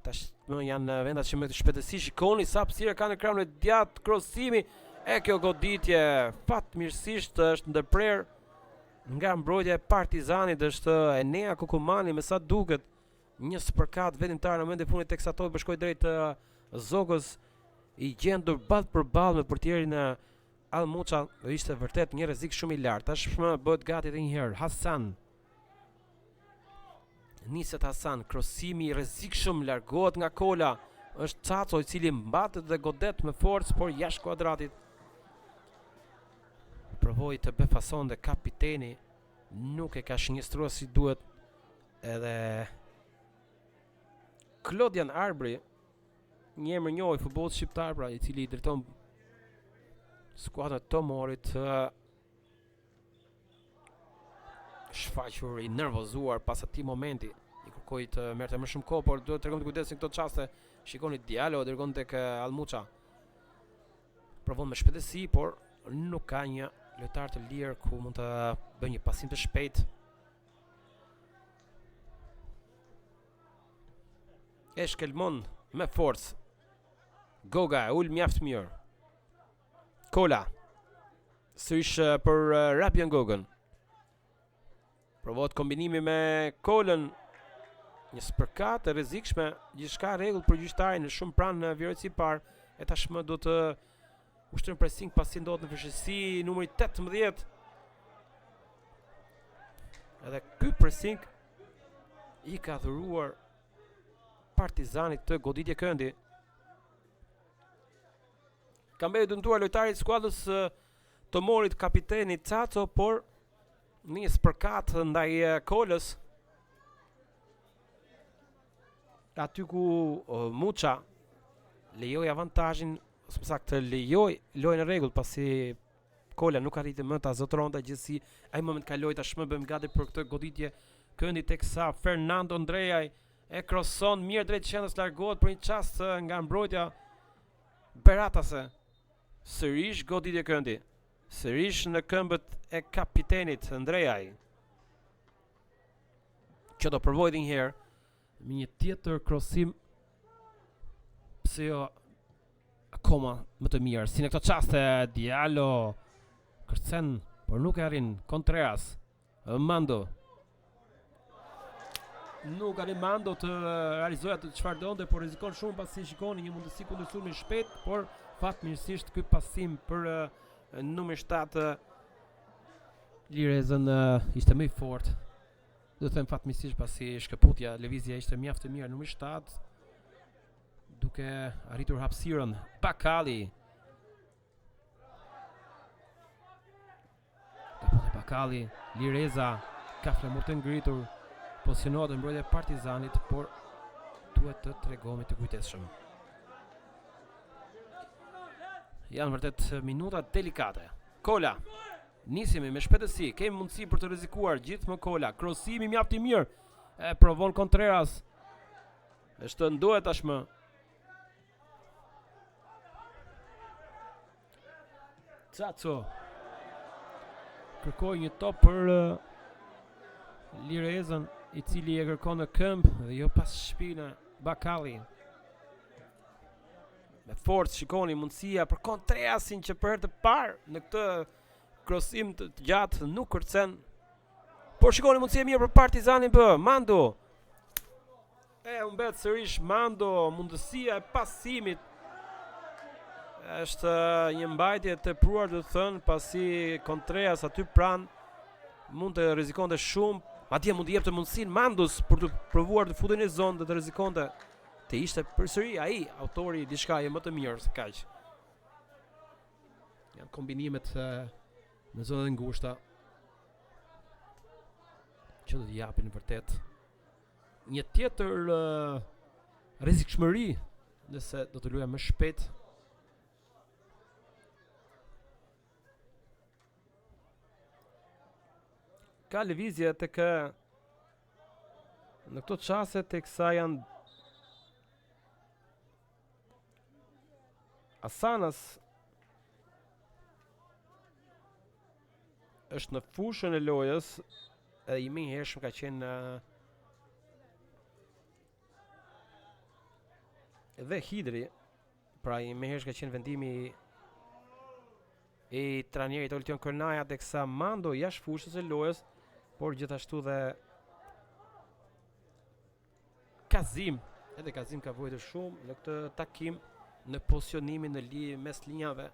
A: Tashmë janë vendas që me shpejtësi shikoni sa hapësira ka në krahun e djathtë krosimi e kjo goditje fatmirësisht është ndërprerë nga mbrojtja e Partizanit është Enea Kokomani me sa duket një spërkat vendimtar në momentin e fundit teksa topi po shkoi drejt Zogës i gjendur ballë për ballë me portierin Almuça do ishte vërtet një rrezik shumë i lartë. Tashmë bëhet gati edhe një herë Hasan Niset Hasan, krosimi i rrezikshëm largohet nga Kola. Është Caco i cili mbatet dhe godet me forcë, por jashtë kuadratit. Provoi të befasonte kapiteni, nuk e ka shënjestruar si duhet. Edhe Klodian Arbri, një emër i njohur i futbollit shqiptar, pra i cili drejton skuadrën e Tomorit, shfaqur i nervozuar pas atij momenti. I kërkoi të merrte më shumë kohë, por duhet të tregojmë kujdes në këto çaste. Shikoni Diallo dërgon tek eh, Almuça. Provon me shpejtësi, por nuk ka një lojtar të lirë ku mund të bëjë një pasim të shpejtë. E shkelmon me forcë. Goga e ul mjaft mirë. Kola. Sërish eh, për eh, Rabian Gogën. Provohet kombinimi me Kolën. Një spërkatë e rrezikshme, gjithçka rregull për gjyqtarin në shumë pranë në vijës së parë. E tashmë do të ushtrojnë pressing pasi ndodhet në vështirësi numri 18. Edhe ky pressing i ka dhuruar Partizanit të goditje këndi. Ka mbetur dëmtuar lojtari i skuadrës Tomorit kapiteni Caco, por në një spërkat ndaj Kolës. Aty ku Muça lejoi avantazhin, ose më saktë lejoi lojën e rregullt pasi Kola nuk arriti më ta zotëronte gjithsesi. Ai moment kaloi tashmë bëjmë gati për këtë goditje këndi teksa Fernando Ndrejaj e kroson mirë drejt qendrës largohet për një çast nga mbrojtja Beratase. Sërish goditje këndi. Sërish në këmbët e kapitenit Ndrejaj. Që do provojë edhe një herë me një tjetër krosim pse jo akoma më të mirë. Si në këto çaste Diallo kërcen, por nuk e arrin Contreras. Mando. Nuk arrin Mando të realizojë atë çfarë donte, por rrezikon shumë pasi shikoni një mundësi kundërsulmi shpejt, por fatmirësisht ky pasim për numrin 7 Lirezën ishte më i fortë. Do të them fatmirësisht pasi shkëputja, lëvizja ishte mjaft e mirë numri 7 duke arritur hapësirën. Bakalli. Bakalli, Lireza, ka flamur të ngritur, pozicionohet në mbrojtje e Partizanit, por duhet të tregohemi të kujdesshëm. Janë vërtet minuta delikate. Kola, nisemi me shpejtësi, kemi mundësi për të rrezikuar gjithmonë Kola, krosimi mjaft i mirë, e provon Contreras. Është ndohet tashmë. Caco kërkoi një top për uh, Lirezën i cili e kërkon në këmbë dhe jo pas shpine Bakalli me forcë shikoni mundësia për Contrerasin që për herë të parë në këtë krosim të gjatë nuk kërcen por shikoni mundësia e mirë për Partizanin B Mando E humbet sërish Mando, mundësia e pasimit është një mbajtje e tepruar duhet thënë, pasi Contreras aty pranë mund të rrezikonte shumë, madje mund të jepte mundësinë Mandos për të provuar të futej në zonë dhe të rrezikonte të ishte përsëri ai autori i diçkaje më të mirë se kaq. Janë kombinimet në zonat e ngushta që do të japin vërtet një tjetër uh, rrezikshmëri nëse do të luaja më shpejt. Ka lëvizje tek në këto çaste teksa janë Asanas është në fushën e lojës edhe i menjëhershëm ka qenë dhe Hidri, pra i menjëhershëm ka qenë vendimi i trajnerit Oltion Kërnaja teksa Mando jashtë fushës së lojës, por gjithashtu dhe Kazim, edhe Kazim ka vuajtur shumë në këtë takim në pozicionimin në li mes linjave.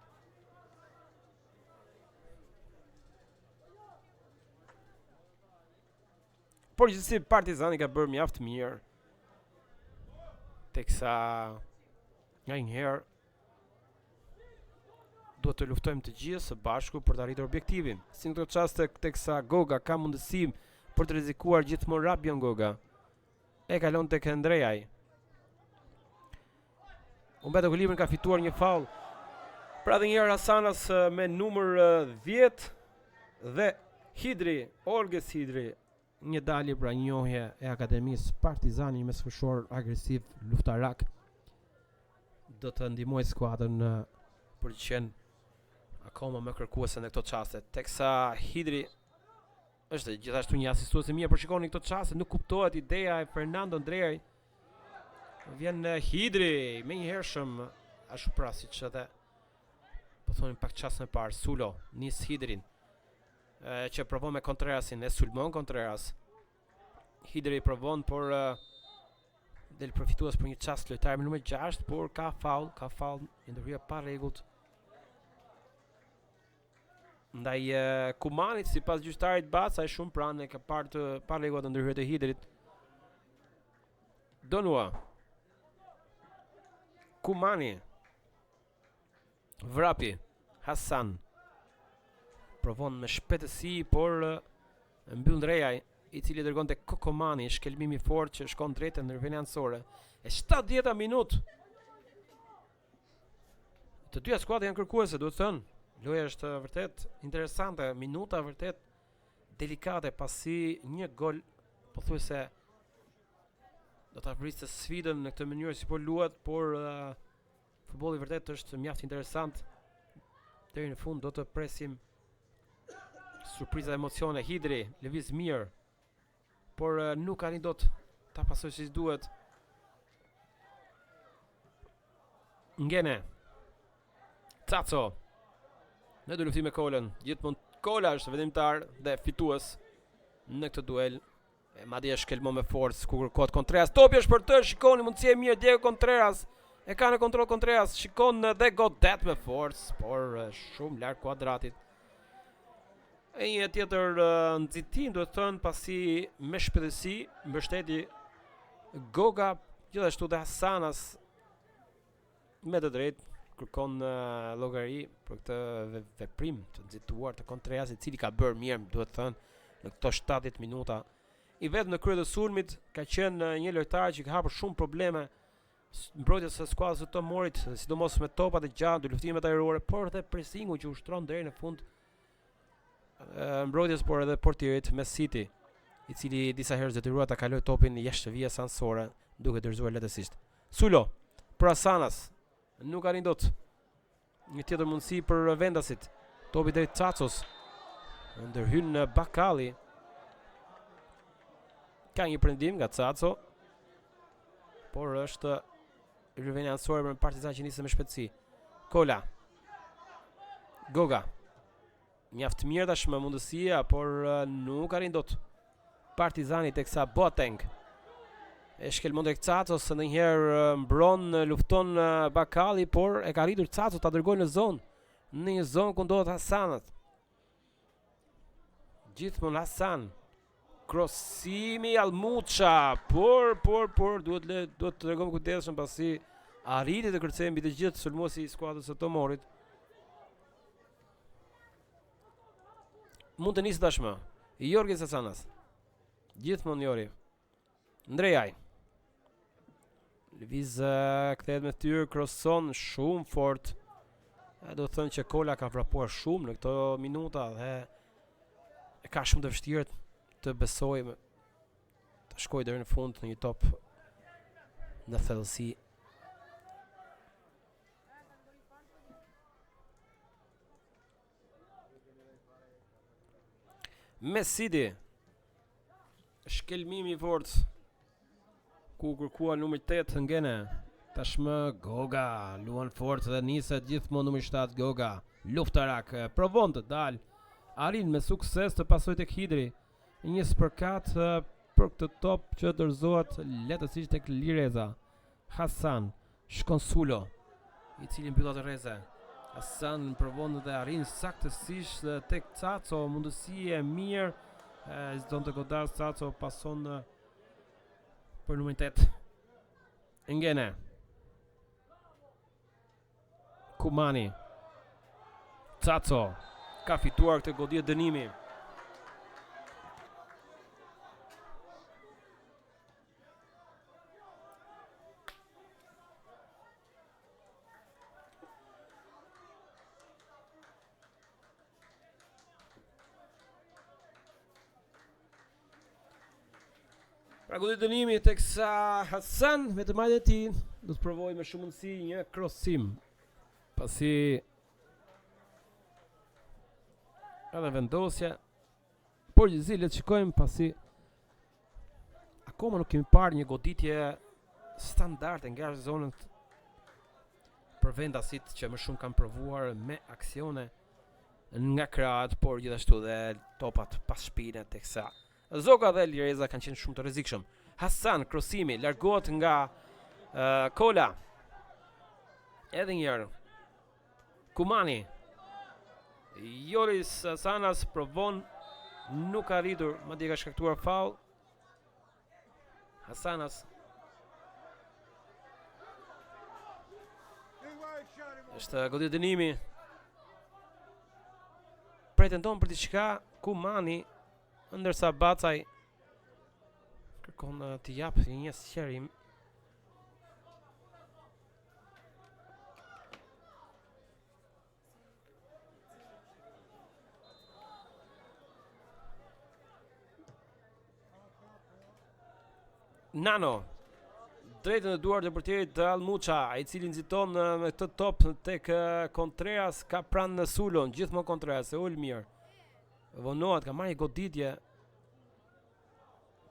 A: Por gjithsesi Partizani ka bërë mjaft mirë. Teksa nganjëherë duhet të luftojmë të gjithë së bashku për të arritur objektivin. Si në këto çaste teksa Goga ka mundësi për të rrezikuar gjithmonë Rabion Goga. E kalon tek Ndrejaj. Humbet ekuilibrin ka fituar një faull. Pra dhe njëherë Hasanas me numër 10 dhe Hidri, Orges Hidri, një dalje pra njohje e Akademisë Partizani, një mesfushor agresiv luftarak do të ndihmojë skuadrën për të qenë akoma më kërkuese në këto çaste. Teksa Hidri është gjithashtu një asistues i mirë, por shikoni këto çaste nuk kuptohet ideja e Fernando Ndrejaj. Vjen Hidri, menjëhershëm, ashtu pra siç edhe po thonim pak çast më parë, Sulo nis Hidrin e, që provon me Contrerasin, e sulmon Contreras. Hidri provon, por e, del përfitues për një çast lojtari me numër 6, por ka faull, ka faull, një ndërhyrje e parregullt. Ndaj Kumanit, sipas gjyqtarit Baca, ai shumë pranë e ka parë të parregullt ndërhyrjet e Hidrit. Donua. Kumani. Vrapi. Hasan. Provon me shpejtësi, por e mbyll Ndrejaj, i cili dërgon te Kokomani, shkelmim i fortë që shkon drejt në ndërhyrjen anësore. E 70-a minutë. Të dyja skuadrat janë kërkuese, duhet thënë. Loja është vërtet interesante, minuta vërtet delikate pasi një gol pothuajse do ta vriste sfidën në këtë mënyrë si po luhet, por uh, futbolli vërtet është mjaft interesant. Deri në fund do të presim surpriza emocione. Hidri lëviz mirë, por uh, nuk arrin dot ta pasojë siç duhet. Ngene. Caco. Në dyluftim me Kolën. Gjithmonë Kola është vendimtar dhe fitues në këtë duel. E madje shkelmon me forcë ku kërkohet Contreras. Topi është për të, shikoni mundësi e mirë Diego Contreras. E ka në kontroll Contreras, shikon dhe godet me forcë, por shumë larg kuadratit. E një tjetër nxitim duhet thënë pasi me shpejtësi mbështeti Goga gjithashtu dhe Hasanas me të drejtë. Kërkon llogari për këtë veprim të nxituar të Contreras, i cili ka bërë mirë, duhet thënë, në këto 70 minuta. I vetëm në krye të sulmit ka qenë një lojtar që ka hapur shumë probleme mbrojtjes së skuadrës së Tomorit, sidomos me topat e gjatë, luftimet ajrore, por edhe presingu që ushtron deri në fund mbrojtjes por edhe portierit Mesiti, i cili disa herë është detyruar ta kalojë topin jashtë vijës anësore, duke dorëzuar lehtësisht. Sulo për Asanas, nuk arrin dot. Një tjetër mundësi për vendasit. Topi drejt Cacos. Ndërhyn në Bakalli. Ka një prendim nga Caco. Por është rivënie anësore për Partizan që nisën me shpejtësi. Kola. Goga. Mjaft mirë tashmë mundësia, por nuk arrin dot Partizani teksa Boateng e shkelmon drejt Cacos, ndonjëherë mbron, lufton Bakalli, por e ka arritur Caco ta dërgojë në zonë, në një zonë ku ndodhet Hasanat. Gjithmonë Hasan. Krosimi Almuça, por por por duhet le duhet të tregohemi kujdesshëm pasi arriti të kërcejë mbi të gjithë sulmuesi i skuadrës së Tomorit. Mund të nisë tashmë. Jorgis Hasanas. Gjithmonë Jori. Ndrejaj. Lëviz kthehet me fytyrë, kroson shumë fort. E do të thënë që Kola ka vrapuar shumë në këto minuta dhe e ka shumë të vështirë të besojë të shkojë deri në fund në një top në thellësi. Mesidi Shkelmimi i fortë ku kërkua numri 8 Ngene. Tashmë Goga luan fort dhe niset gjithmonë numri 7 Goga. Luftarak provon të dalë. Arrin me sukses të pasojë tek Hidri. Një spërkat për këtë top që dorëzohet lehtësisht tek Lireza. Hasan shkon Sulo, i cili mbyll atë rreze. Hasan provon dhe arrin saktësisht tek Caco, mundësi e mirë. Heziton të godasë Caco pason për numrin 8. Ngene. Kumani. Caco ka fituar këtë goditje dënimi. Pra goditje dënimi teksa Hasan me të majtën e tij do të provojë me shumë mundësi një krosim. Pasi edhe vendosja Por gjithsesi le të shikojmë pasi akoma nuk kemi parë një goditje standarde nga zonët për vendasit që më shumë kanë provuar me aksione nga krahët, por gjithashtu dhe topat pas shpine teksa Zoga dhe Lireza kanë qenë shumë të rrezikshëm. Hasan krosimi largohet nga uh, Kola. Edhe një herë Kumani. Joris Sanas provon nuk ka arritur, madje ka shkaktuar faull. Hasanas. Është goditje dënimi. Pretendon për diçka Kumani, ndërsa Bacaj kërkon të japë një sqarim. Nano drejt në duart e portierit Almuça, i cili nxiton me këtë top tek Contreras, ka pranë në Sulon, gjithmonë Contreras e ul mirë. Vonohet, ka marrë një goditje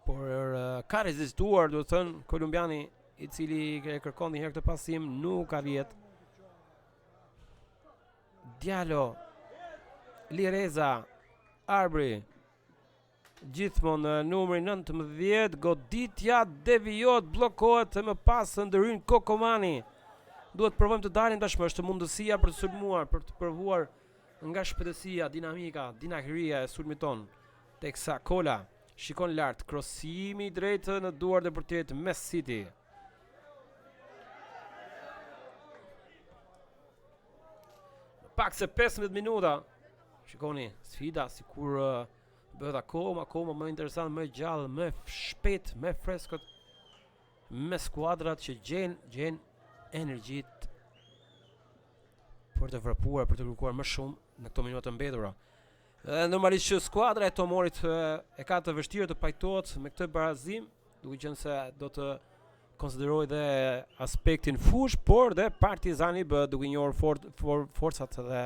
A: Por ka rezistuar, duhet thënë, kolumbiani i cili e kërkon një herë këtë pasim, nuk arrihet. Djalo, Lireza, Arbri, gjithmonë numri 19, goditja devijohet, bllokohet dhe më pas ndërhyn Kokomani. Duhet të provojmë të dalim tashmë, është mundësia për të sulmuar, për të provuar nga shpejtësia, dinamika, dinakëria e sulmit tonë. Teksa Kola shikon lart, krosimi drejt në duart e portierit Mesiti. Pak se 15 minuta. Shikoni, sfida sikur bëhet akoma, akoma më interesant, më gjallë, më shpejt, më freskët me skuadrat që gjejnë, gjejnë energjitë për të vrapuar, për të kërkuar më shumë në këto minuta të mbetura. Dhe normalisht që skuadra e Tomorit e ka të vështirë të pajtohet me këtë barazim, duke qenë se do të konsiderojë dhe aspektin fushë, por dhe Partizani B duke njohur for, for, forcat dhe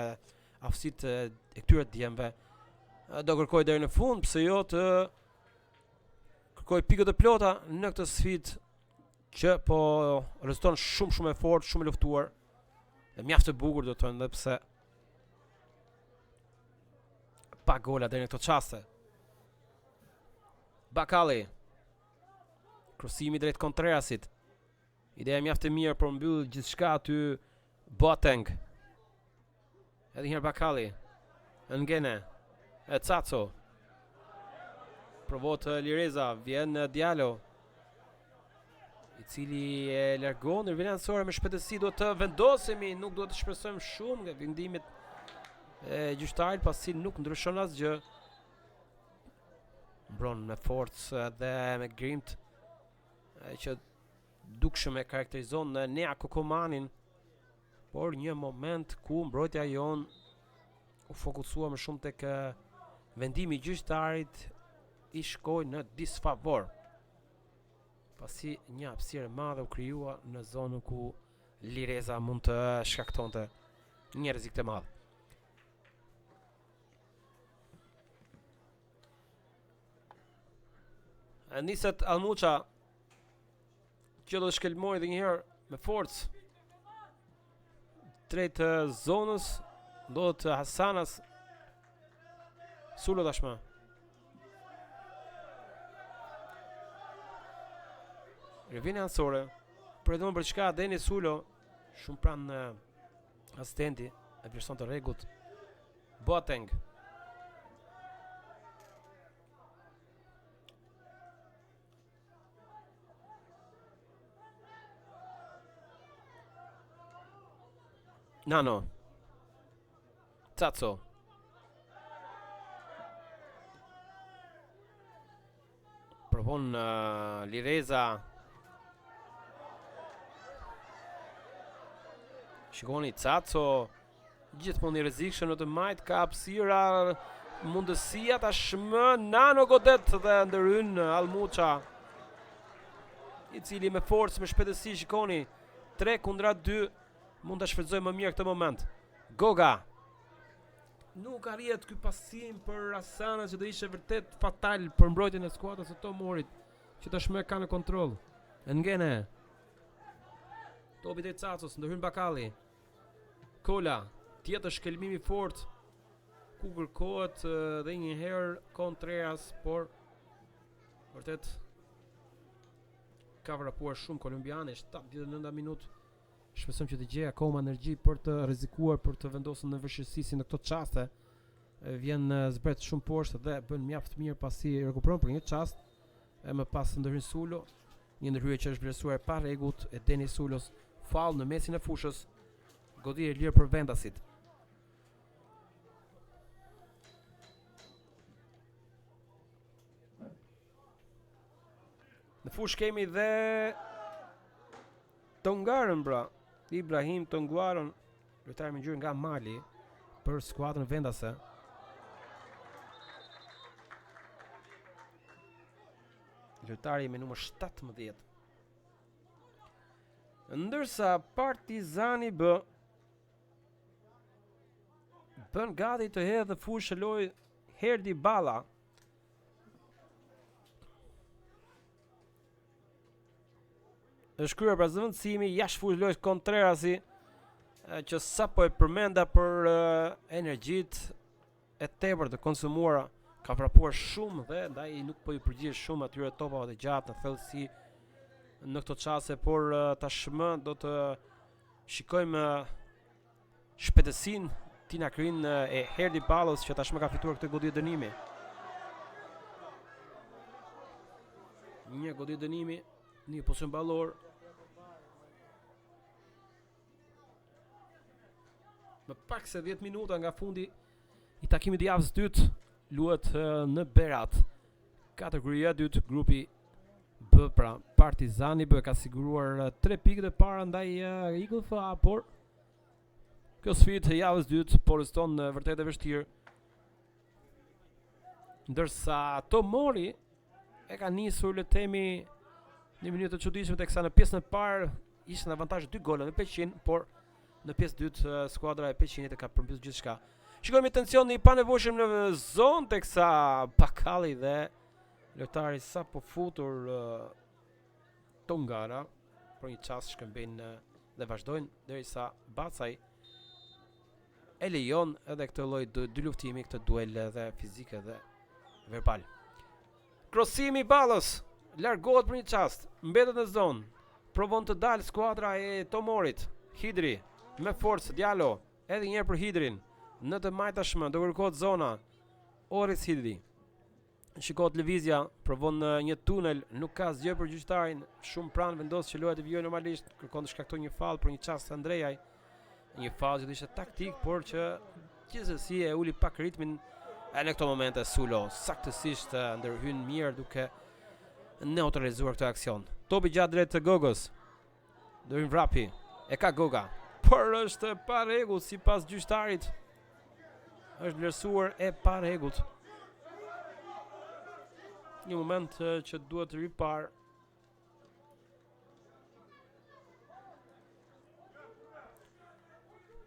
A: aftësitë e këtyre djemve do kërkojë deri në fund, pse jo të kërkojë pikët e plota në këtë sfidë që po rezulton shumë shumë e fortë, shumë e luftuar dhe mjaft e bukur do të thonë edhe pse pa gola deri në këto çaste. Bakalli. Krosimi drejt Kontrerasit. Ideja mjaft e mirë, por mbyll gjithçka aty Boateng. Edhe një herë Bakalli. Ngene. E Caco. Provohet Lireza, vjen Diallo. I cili e largon në rivjen anësore me shpejtësi duhet të vendosemi, nuk duhet të shpresojmë shumë nga vendimet e gjyqtarit pasi nuk ndryshon asgjë. Mbron me forcë dhe me grintë që dukshëm e karakterizon në Nea Kokomanin, por një moment ku mbrojtja jonë u fokusua më shumë tek vendimi i gjyqtarit i shkoi në disfavor. Pasi një hapësirë e madhe u krijua në zonën ku Lireza mund të shkaktonte një rrezik të madh. Niset Almuça që do të shkelmojë edhe një herë me forcë drejt zonës ndodhet Hasanas Sulo tashmë Rivjen anësore Pretendon për çka Deni Sulo Shumë pranë asistenti E vlerëson të rregullt Boateng Nano. Caco. Provon uh, Lireza. Shikoni Caco. Gjithmonë i rrezikshëm në të majtë ka hapësira mundësia tashmë Nano godet dhe ndërhyn Almuça i cili me forcë me shpejtësi shikoni 3 kundra 2 mund ta shfrytëzojë më mirë këtë moment. Goga nuk arrihet ky pasim për Hasanën që do ishte vërtet fatal për mbrojtjen e skuadrës së Tomorit që tashmë ka në kontroll. Ngene. Topi drejt Cacos, ndërhyn Bakalli. Kola, tjetër shkelmim i fortë ku kërkohet edhe një herë Contreras, por vërtet ka vrapuar shumë kolumbiani, 79 minutë. Shpresojmë që të gjejë akoma energji për të rrezikuar, për të vendosur në vështirësi si në këto çaste. Vjen zbret shumë poshtë dhe bën mjaft mirë pasi rekuperon për një çast e më pas ndërhyn Sulo. Një ndërhyrje që është vlerësuar e parregullt e Denis Sulos, faull në mesin e fushës, goditje e lirë për vendasit. Në fushë kemi dhe Tongarën pra, Ibrahim Tonguarën, lojtar me ngjyrë nga Mali për skuadrën vendase. Lojtari me numër 17. Ndërsa Partizani B bën gati të hedhë në fushë lojë Herdi Balla. Është kryer pra zëvendësimi jashtë fushë lojës Kontrerasi që sapo e përmenda për energjitë e tepër të konsumuara ka vrapuar shumë dhe ndaj nuk po i përgjigjet shumë atyre topave të gjatë në thellësi në këto çaste, por tashmë do të shikojmë shpejtësinë tinakërinë e Herdi Ballës që tashmë ka fituar këtë goditje dënimi. Një goditje dënimi, një pozicion ballor. Më pak se 10 minuta nga fundi i takimit të javës dytë luhet në Berat. Kategoria e dytë, grupi B pra Partizani B ka siguruar 3 pikët e para ndaj Eagle FA, por kjo sfidë e javës dytë po rezulton vërtet e vështirë. Ndërsa Tomori e ka nisur le të themi në mënyrë të çuditshme teksa në pjesën e parë ishte në avantazh 2 gola me Peqin, por në pjesë të dytë skuadra e Peqinit e ka përmbyllur gjithçka. Shikojmë tension i panevojshëm në zonë teksa Bakalli dhe lojtari sapo futur Tongara për një çast shkëmbejnë dhe vazhdojnë derisa Bacaj e lejon edhe këtë lloj dyluftimi, këtë duel edhe fizik edhe verbal. Krosimi i Ballës largohet për një çast, mbetet në zonë. Provon të dalë skuadra e Tomorit. Hidri me forcë Djalo, edhe një herë për Hidrin. Në të majtë tashmë do kërkohet zona. Oris Hidri. Shikohet lëvizja, provon një tunel, nuk ka asgjë për gjyqtarin, shumë pranë vendos që loja të vijojë normalisht, kërkon të shkaktojë një faull për një çast Andrejaj. Një faull që ishte taktik, por që gjithsesi e uli pak ritmin e në këto momente Sulo saktësisht ndërhyn mirë duke neutralizuar këtë aksion. Topi gjatë drejt të Gogës. Ndërhyn Vrapi. E ka Goga. Por është e parregullt sipas gjyqtarit. Është vlerësuar e parregullt. Një moment që duhet të riparë.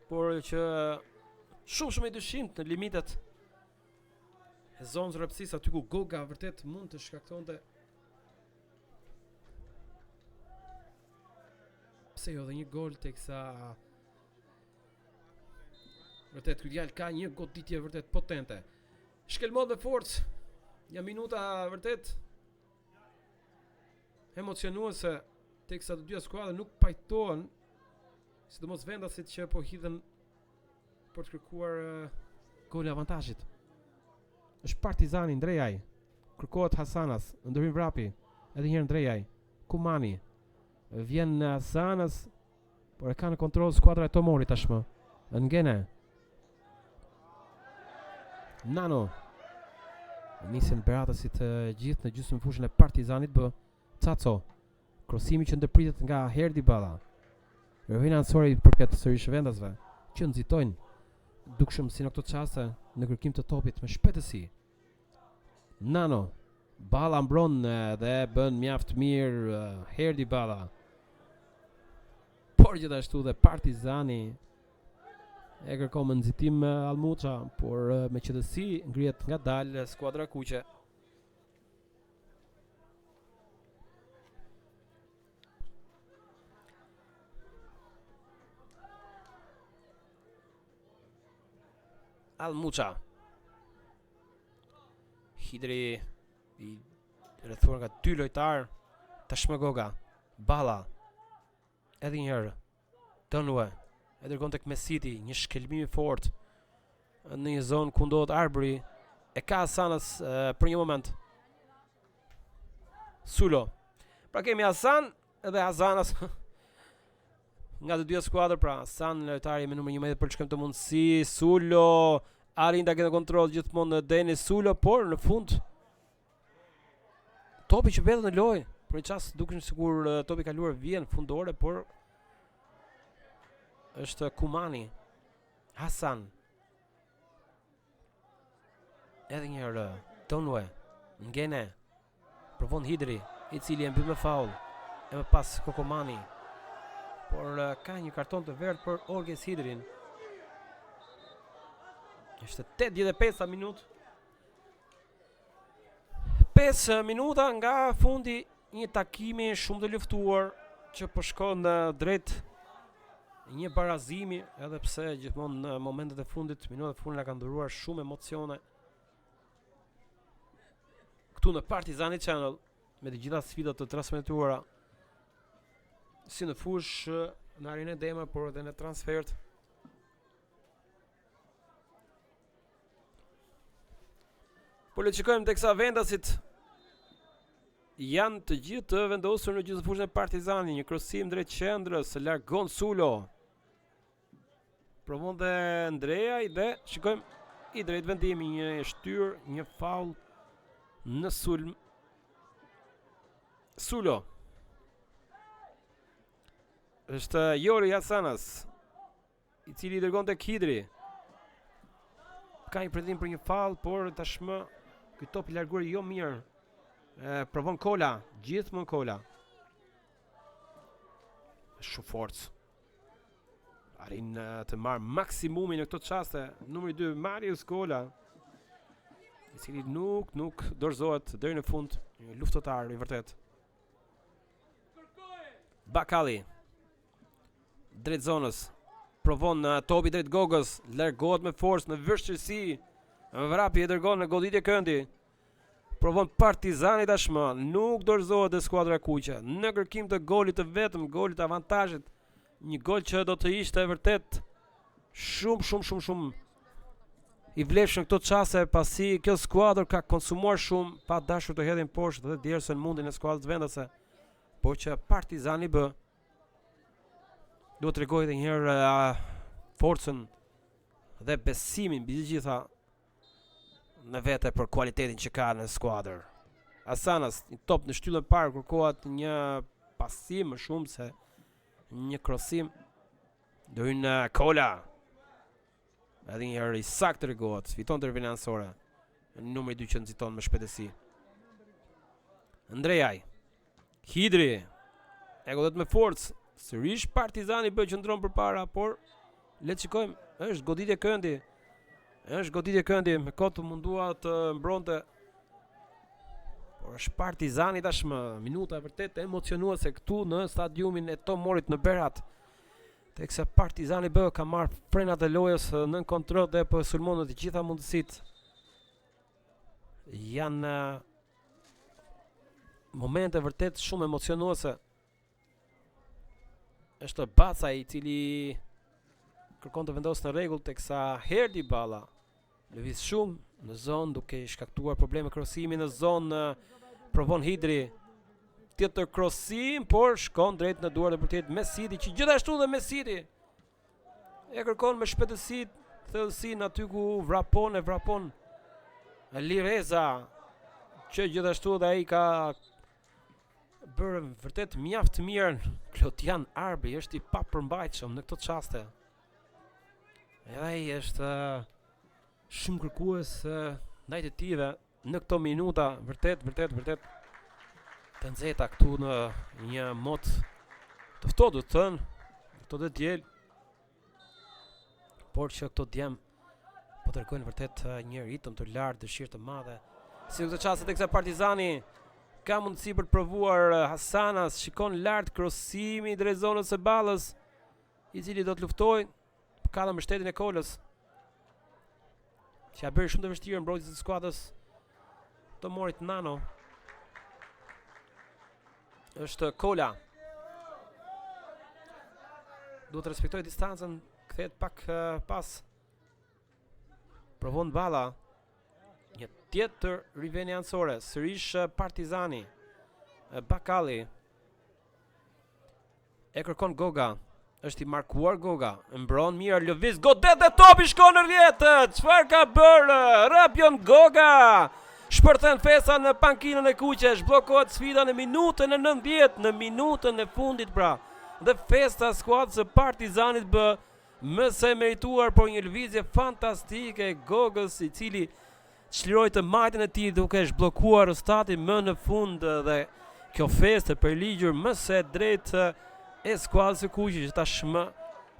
A: Por që shumë shumë i dyshimtë në limitet e zonës rreptësisë aty ku Goga vërtet mund të shkaktonte pse jo dhe një gol teksa Vërtet ky djalë ka një goditje vërtet potente. Shkelmon me forcë. Një minuta vërtet emocionuese teksa të dyja skuadrat nuk pajtohen, sidomos vendasit që po hidhen për të kërkuar golin e avantazhit. Është Partizani Ndrejaj. Kërkohet Hasanas, ndërhyn Vrapi. Edhe një herë Ndrejaj. Kumani. Vjen Hasanas, Por e ka në kontroll skuadra e Tomorit tashmë. Ngene. Nano. Nisen beratasit të gjithë në gjysmë fushën e Partizanit B. Caco. Krosimi që ndërpritet nga Herdi Balla. Rëvina anësore i përket sërish vendasve, që nxitojnë dukshëm si në këto çaste në kërkim të topit me shpejtësi. Nano. Balla mbron dhe bën mjaft mirë Herdi Balla. Por gjithashtu dhe Partizani e kërkon me nxitim Almuça, por me qetësi ngrihet ngadalë skuadra e kuqe. Almuça. Hidri i rrethuar nga dy lojtarë. Tashmë Goga. Balla. Edhe një herë. Donue. E dërgon tek Mesiti, një shkelmim i fortë në një zonë ku ndodhet Arbri. E ka Hasanas për një moment. Sulo. Pra kemi Hasan edhe Hasanas. Nga të dyja skuadrat pra, Hasan lojtari me numër 11 për shkëm të mundësi, Sulo arrin ta ketë në kontroll gjithmonë në Denis Sulo, por në fund topi që mbetet në lojë, për një çast duket sikur topi kaluar vjen fundore, por është Kumani. Hasan. Edhe një herë Donue, Ngene. Provon Hidri, i cili e mbyll me faull. E më pas Kokomani. Por eh, ka një karton të verdhë për Orges Hidrin. Është 85 minutë. 5 minuta nga fundi një takimi shumë të luftuar që po shkon drejt një barazimi, edhe pse gjithmonë në momentet e fundit, minutat e fundit na kanë dhuruar shumë emocione. Këtu në Partizani Channel me të gjitha sfidat të transmetuara si në fushë në Arena Dema, por edhe në transfertë. Po le të shikojmë teksa vendasit janë të gjithë të vendosur në gjysmë fushën e Partizanit, një krosim drejt qendrës, largon Sulo. Provon dhe Ndreaj dhe shikojmë i drejtë vendimi një e shtyrë, një faull në sulm. Sulo. Është Jori Hasanas, i cili i dërgon tek Hidri. Ka një pretendim për një faull, por tashmë ky top i larguar jo mirë. E, provon Kola, gjithmonë Kola. Shumë forcë. Arrin të marrë maksimumin në këto çaste. Numri 2 Marius Kola, i cili nuk nuk dorëzohet deri në fund, një luftëtar i vërtetë. Bakalli drejt zonës. Provon në topi drejt Gogës, largohet me forcë në vështirësi. Vrapi e dërgon në goditje këndi. Provon Partizani tashmë, nuk dorëzohet dhe skuadra e kuqe. Në kërkim të golit të vetëm, golit të avantazhit, një gol që do të ishte vërtet shumë shumë shumë shumë i vlefshëm këto çaste pasi kjo skuadër ka konsumuar shumë pa dashur të hedhin poshtë dhe djersën mundin e skuadrës vendase. Por që Partizani B duhet të tregojë edhe një herë uh, forcën dhe besimin mbi të gjitha në vete për kualitetin që ka në skuadër. Asanas, një top në shtyllën e parë kërkohet një pasim më shumë se një krosim. Do hyn në Kola. Edhe një herë i saktë tregohet, fiton të anësore. Numri 2 që nxiton me shpejtësi. Ndrejaj. Hidri. E godet me forcë. Sërish Partizani B qëndron përpara, por le të shikojmë, është goditje këndi. Është goditje këndi, me kot u mundua të mbronte. Por është Partizani tashmë, minuta e vërtet emocionuese këtu në stadiumin e Tomorit në Berat. Teksa Partizani B ka marrë frenat e lojës nën kontroll dhe po sulmon në të gjitha mundësitë. Janë momente vërtet shumë emocionuese. Është Baca i cili kërkon të vendosë në rregull teksa Herdi Balla lëviz shumë në zonë duke i shkaktuar probleme krosimi në zonë provon Hidri tjetër krosim por shkon drejt në duart e portierit Mesiti që gjithashtu dhe Mesiti E kërkon me shpejtësi thellësinë aty ku vrapon e vrapon Lireza që gjithashtu dhe ai ka bërë vërtet mjaft mirë Klodian Arbi është i papërmbajtshëm në këto çaste. Edhe ai është shumë kërkues ndaj të tijve në këto minuta vërtet vërtet vërtet të nxehta këtu në një mot të ftohtë do të thënë këto të diel por që këto djem po tregojnë vërtet një ritëm të lartë, dëshirë të madhe. Si në këtë çast teksa Partizani ka mundësi për të provuar Hasanas, shikon lart krosimi drejt zonës së Ballës, i cili do të luftojë Ka dhe mbështetjen e Kolës. Që ia bëri shumë të vështirë mbrojtjes së skuadrës Tomorit Nano. Është Kola. Duhet të respektojë distancën, kthehet pak pas. Provon Balla. Një tjetër rivënie anësore, sërish Partizani. Bakalli. E kërkon Goga. Është i markuar Goga. Mbron mirë, lëviz, godet dhe topi shkon në rrjetë. Çfarë ka bërë Rabion Goga? Shpërthen festa në pankinën e kuqe, zhbllokohet sfida në minutën e 90, në minutën e fundit pra. Dhe festa skuadrës së Partizanit B më se e merituar por një lëvizje fantastike e Gogës i cili çliroi të majtën e tij duke zhbllokuar Rostatin më në fund dhe kjo festë e përligjur më se e drejtë e skuadrës së kuqe që tashmë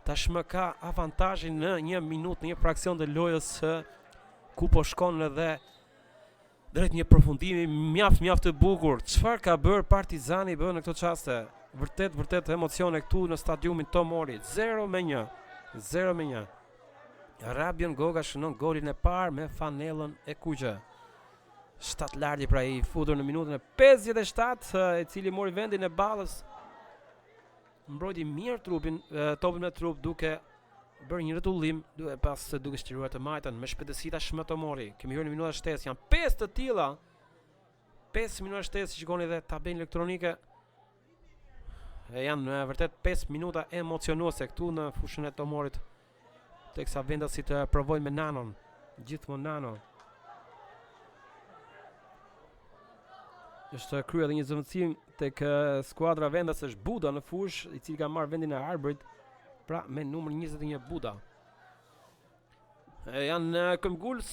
A: tashmë ka avantazhin në një minutë, në një fraksion të lojës ku po shkon edhe drejt një përfundimi mjaft mjaft të bukur. Çfarë ka bërë Partizani B në këto çaste? Vërtet vërtet emocione këtu në stadiumin Tomori 0 me 1. 0 me 1. Rabion Goga shënon golin e parë me fanellën e kuqe. Shtatlarti pra i futur në minutën e 57, i cili mori vendin e Ballës. Mbrojti mirë trupin, topin me trup duke bërë një rrotullim, duke pas duke çliruar të majtën me shpejtësi tashmë Tomori. Kemi hyrë në minuta shtesë, janë 5 të tilla. 5 minuta shtesë, shikoni edhe tabelën elektronike. E janë në vërtet 5 minuta emocionuese këtu në fushën e Tomorit. Teksa vendasit provojnë me Nanon. Gjithmonë Nano. Është kryer edhe një zëvendësim tek skuadra vendase është Buda në fushë, i cili ka marrë vendin e Arbrit, pra me numrin 21 Buda. E janë këmbëngulës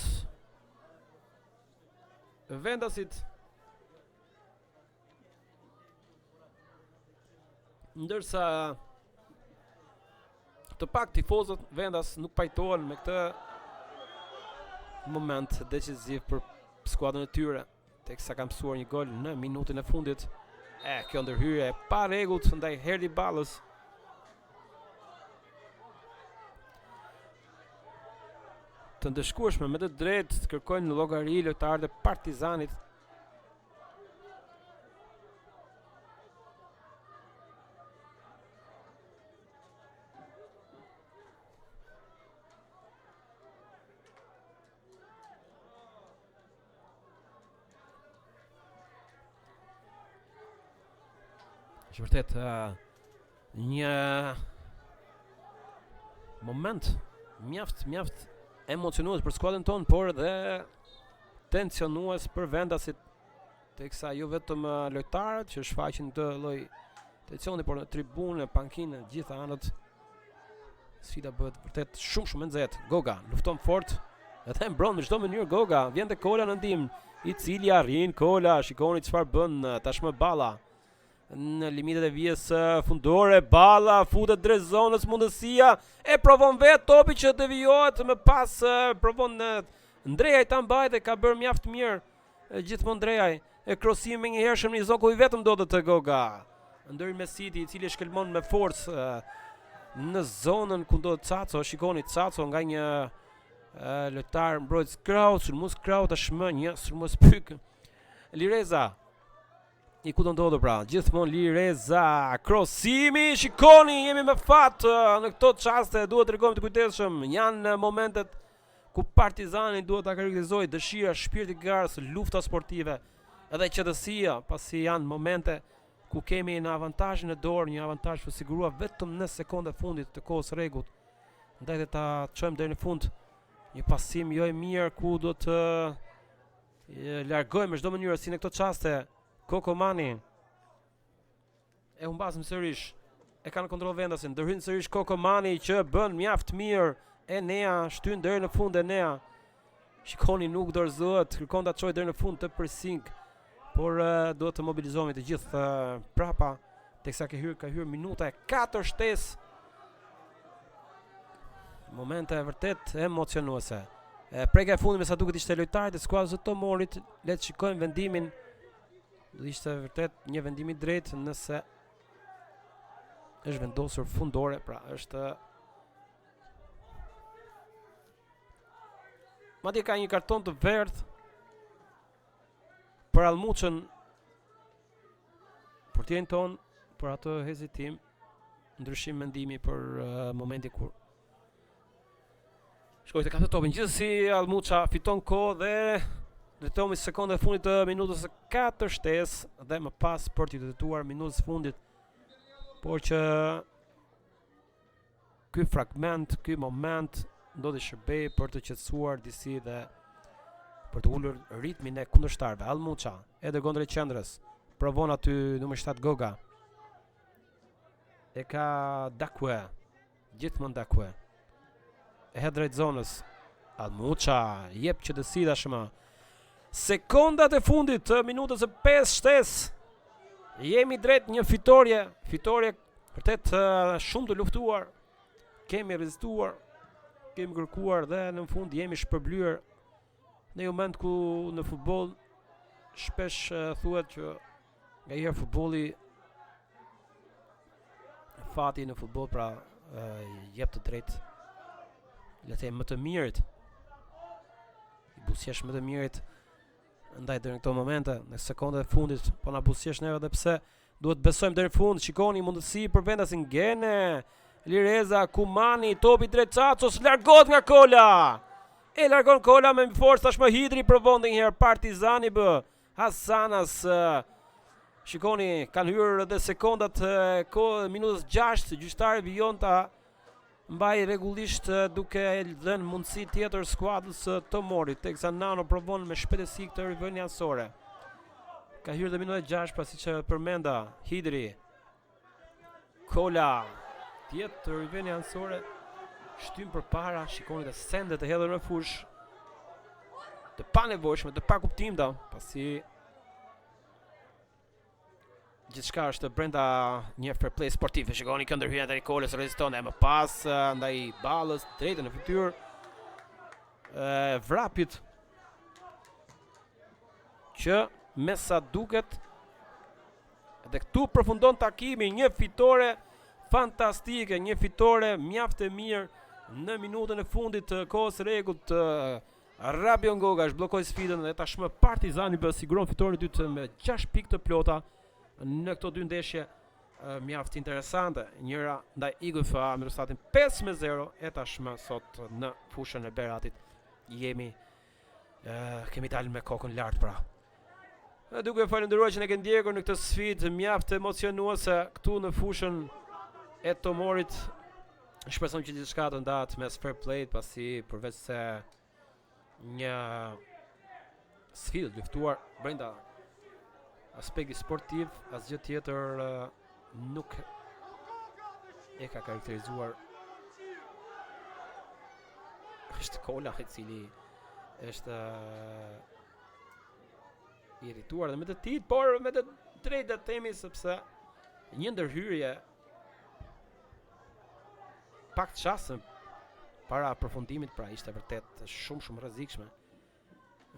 A: vendasit Ndërsa të pak tifozët vendas nuk pajtohen me këtë moment decisiv për skuadrën e tyre, teksa kanë pësuar një gol në minutën e fundit. E, kjo ndërhyrje e parregullt ndaj Herdi Ballës. Të ndëshkueshme me të drejtë të kërkojnë llogari lojtarët e Partizanit Është vërtet uh, një moment mjaft mjaft emocionues për skuadrën tonë, por edhe tensionues për vendasit teksa jo vetëm lojtarët që shfaqin këtë lloj tensioni, por në tribunë, në pankinë, në gjitha anët sfida bëhet vërtet shumë shumë e nxehtë. Goga lufton fort edhe mbron në çdo mënyrë Goga, vjen te Kola në ndihmë, i cili arrin Kola, shikoni çfarë bën tashmë Balla. Në limitet e vijës fundore, Balla futet drejt zonës mundësia, e provon vetë topi që devijohet, më pas provon Ndrejaj ta mbajë dhe ka bërë mjaft mirë gjithmonë Ndrejaj. E krosim i menjëhershëm në zonë ku i vetëm ndodhet te Goga. Ndërhyn Mesiti i cili shkelmon me forcë në zonën ku ndodhet Caco, shikoni Caco nga një lojtar mbrojtës krahu, sulmues krahu tashmë një sulmues pyk. Lireza I ku do ndodhur pra, gjithmonë Lireza, krosimi, shikoni, jemi me fat në këto çaste, duhet të tregohemi të kujdesshëm, janë momentet ku Partizani duhet ta karakterizojë dëshira, shpirti i garës, lufta sportive, edhe qetësia, pasi janë momente ku kemi në avantazhin në dorë, një avantazh që sigurua vetëm në sekondat e fundit të kohës rregullt. Ndaj dhe ta çojmë deri në fund një pasim jo i mirë ku do të Largojmë me çdo mënyrë si në këto çaste Kokomani. E humbasim sërish. E kanë kontroll vendasin. Ndërhyn sërish Kokomani që bën mjaft mirë. Enea shtyn deri në fund Enea. Shikoni nuk dorëzohet, kërkon ta çojë deri në fund të pressing. Por uh, duhet të mobilizohemi të gjithë uh, prapa teksa ka hyrë ka hyrë minuta e 4 shtesë. Momente e vërtet emocionuese. E, prekja e fundit me sa duket ishte lojtarit të skuadrës së Tomorit. Le të shikojmë vendimin. Do të ishte vërtet një vendim i drejtë nëse është vendosur fundore, pra është Madje ka një karton të verdhë për Allmuçën portierin tonë për atë hezitim ndryshim mendimi për uh, momentin kur shkoi të kapte topin. Gjithsesi Allmuça fiton kohë dhe drejtohemi sekondat e fundit të minutës së 4 shtesë dhe më pas për t'i drejtuar minutës së fundit. Por që ky fragment, ky moment do të shërbejë për të qetësuar disi dhe për të ulur ritmin e kundërshtarëve. Allmuça e dërgon drejt qendrës. Provon aty numri 7 Goga. E ka Dakue. Gjithmonë Dakue. E hedh drejt zonës. Allmuça jep qetësi tashmë. Sekondat e fundit të minutës së 5 shtesë. Jemi drejt një fitorje, fitorje vërtet shumë të luftuar. Kemi rezistuar, kemi kërkuar dhe në fund jemi shpërblyer në një moment ku në futboll shpesh thuhet që Nganjëherë futbolli fati në futboll pra jep të drejtë le të them më të mirit i buzëqesh më të mirit ndaj deri në këto momente në sekondat e fundit po na buzëqesh neve edhe pse duhet të besojmë deri në fund shikoni mundësi për vendasin Gene Lireza Kumani topi drejt Cacos largohet nga Kola e largon Kola me forcë tashmë Hidri provon dhe një herë Partizani B Hasanas Shikoni, kanë hyrë edhe sekondat e minutës 6, gjyqtari vijon ta mbaj rregullisht duke dhënë mundësi tjetër skuadrës së Tomorit, teksa Nano provon me shpejtësi këtë rivënie anësore. Ka hyrë dhe minuta 6, pra siç e përmenda, Hidri. Kola. Tjetër rivënie anësore. Shtyn përpara, shikoni dhe sendet e hedhur në fushë. Të panevojshme, të pakuptimta, pasi Gjithçka është brenda një fair play sportiv. Shikoni kjo ndërhyrja ndaj Kolës reziston e më pas ndaj Ballës drejt në fytyrë. E vrapit që me sa duket dhe këtu përfundon takimi një fitore fantastike, një fitore mjaft e mirë në minutën e fundit të kohës rregullt Rabion Goga zhbllokoi sfidën dhe tashmë Partizani B siguron fitoren e dytë me 6 pikë të plota në këto dy ndeshje mjaft interesante. Njëra ndaj IGFA me rezultatin 5-0 e tashmë sot në fushën e Beratit jemi kemi dalë me kokën lart pra. E duke falënderuar që na keni ndjekur në këtë sfidë mjaft emocionuese këtu në fushën e Tomorit. Shpresojmë që gjithçka të ndahet mes fair play pasi përveç se një sfidë të luftuar brenda aspekti sportiv, asgjë tjetër nuk e ka karakterizuar është Kola i cili është i irrituar dhe me të tijtë, por me të drejtë të themi sepse një ndërhyrje pak çasë para përfundimit pra ishte vërtet shumë shumë rrezikshme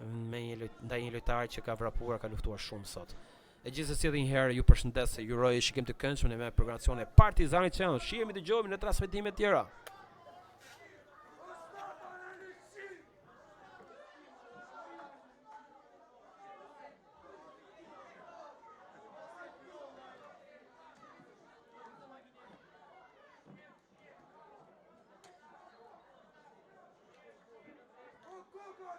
A: me një lojt, ndaj një lojtari që ka vrapuar, ka luftuar shumë sot. E gjithsesi edhe një herë ju përshëndes, ju uroj shikim të këndshëm me programacionin e Partizani Channel. Shihemi dëgjohemi në transmetime tjera.
B: O Goga,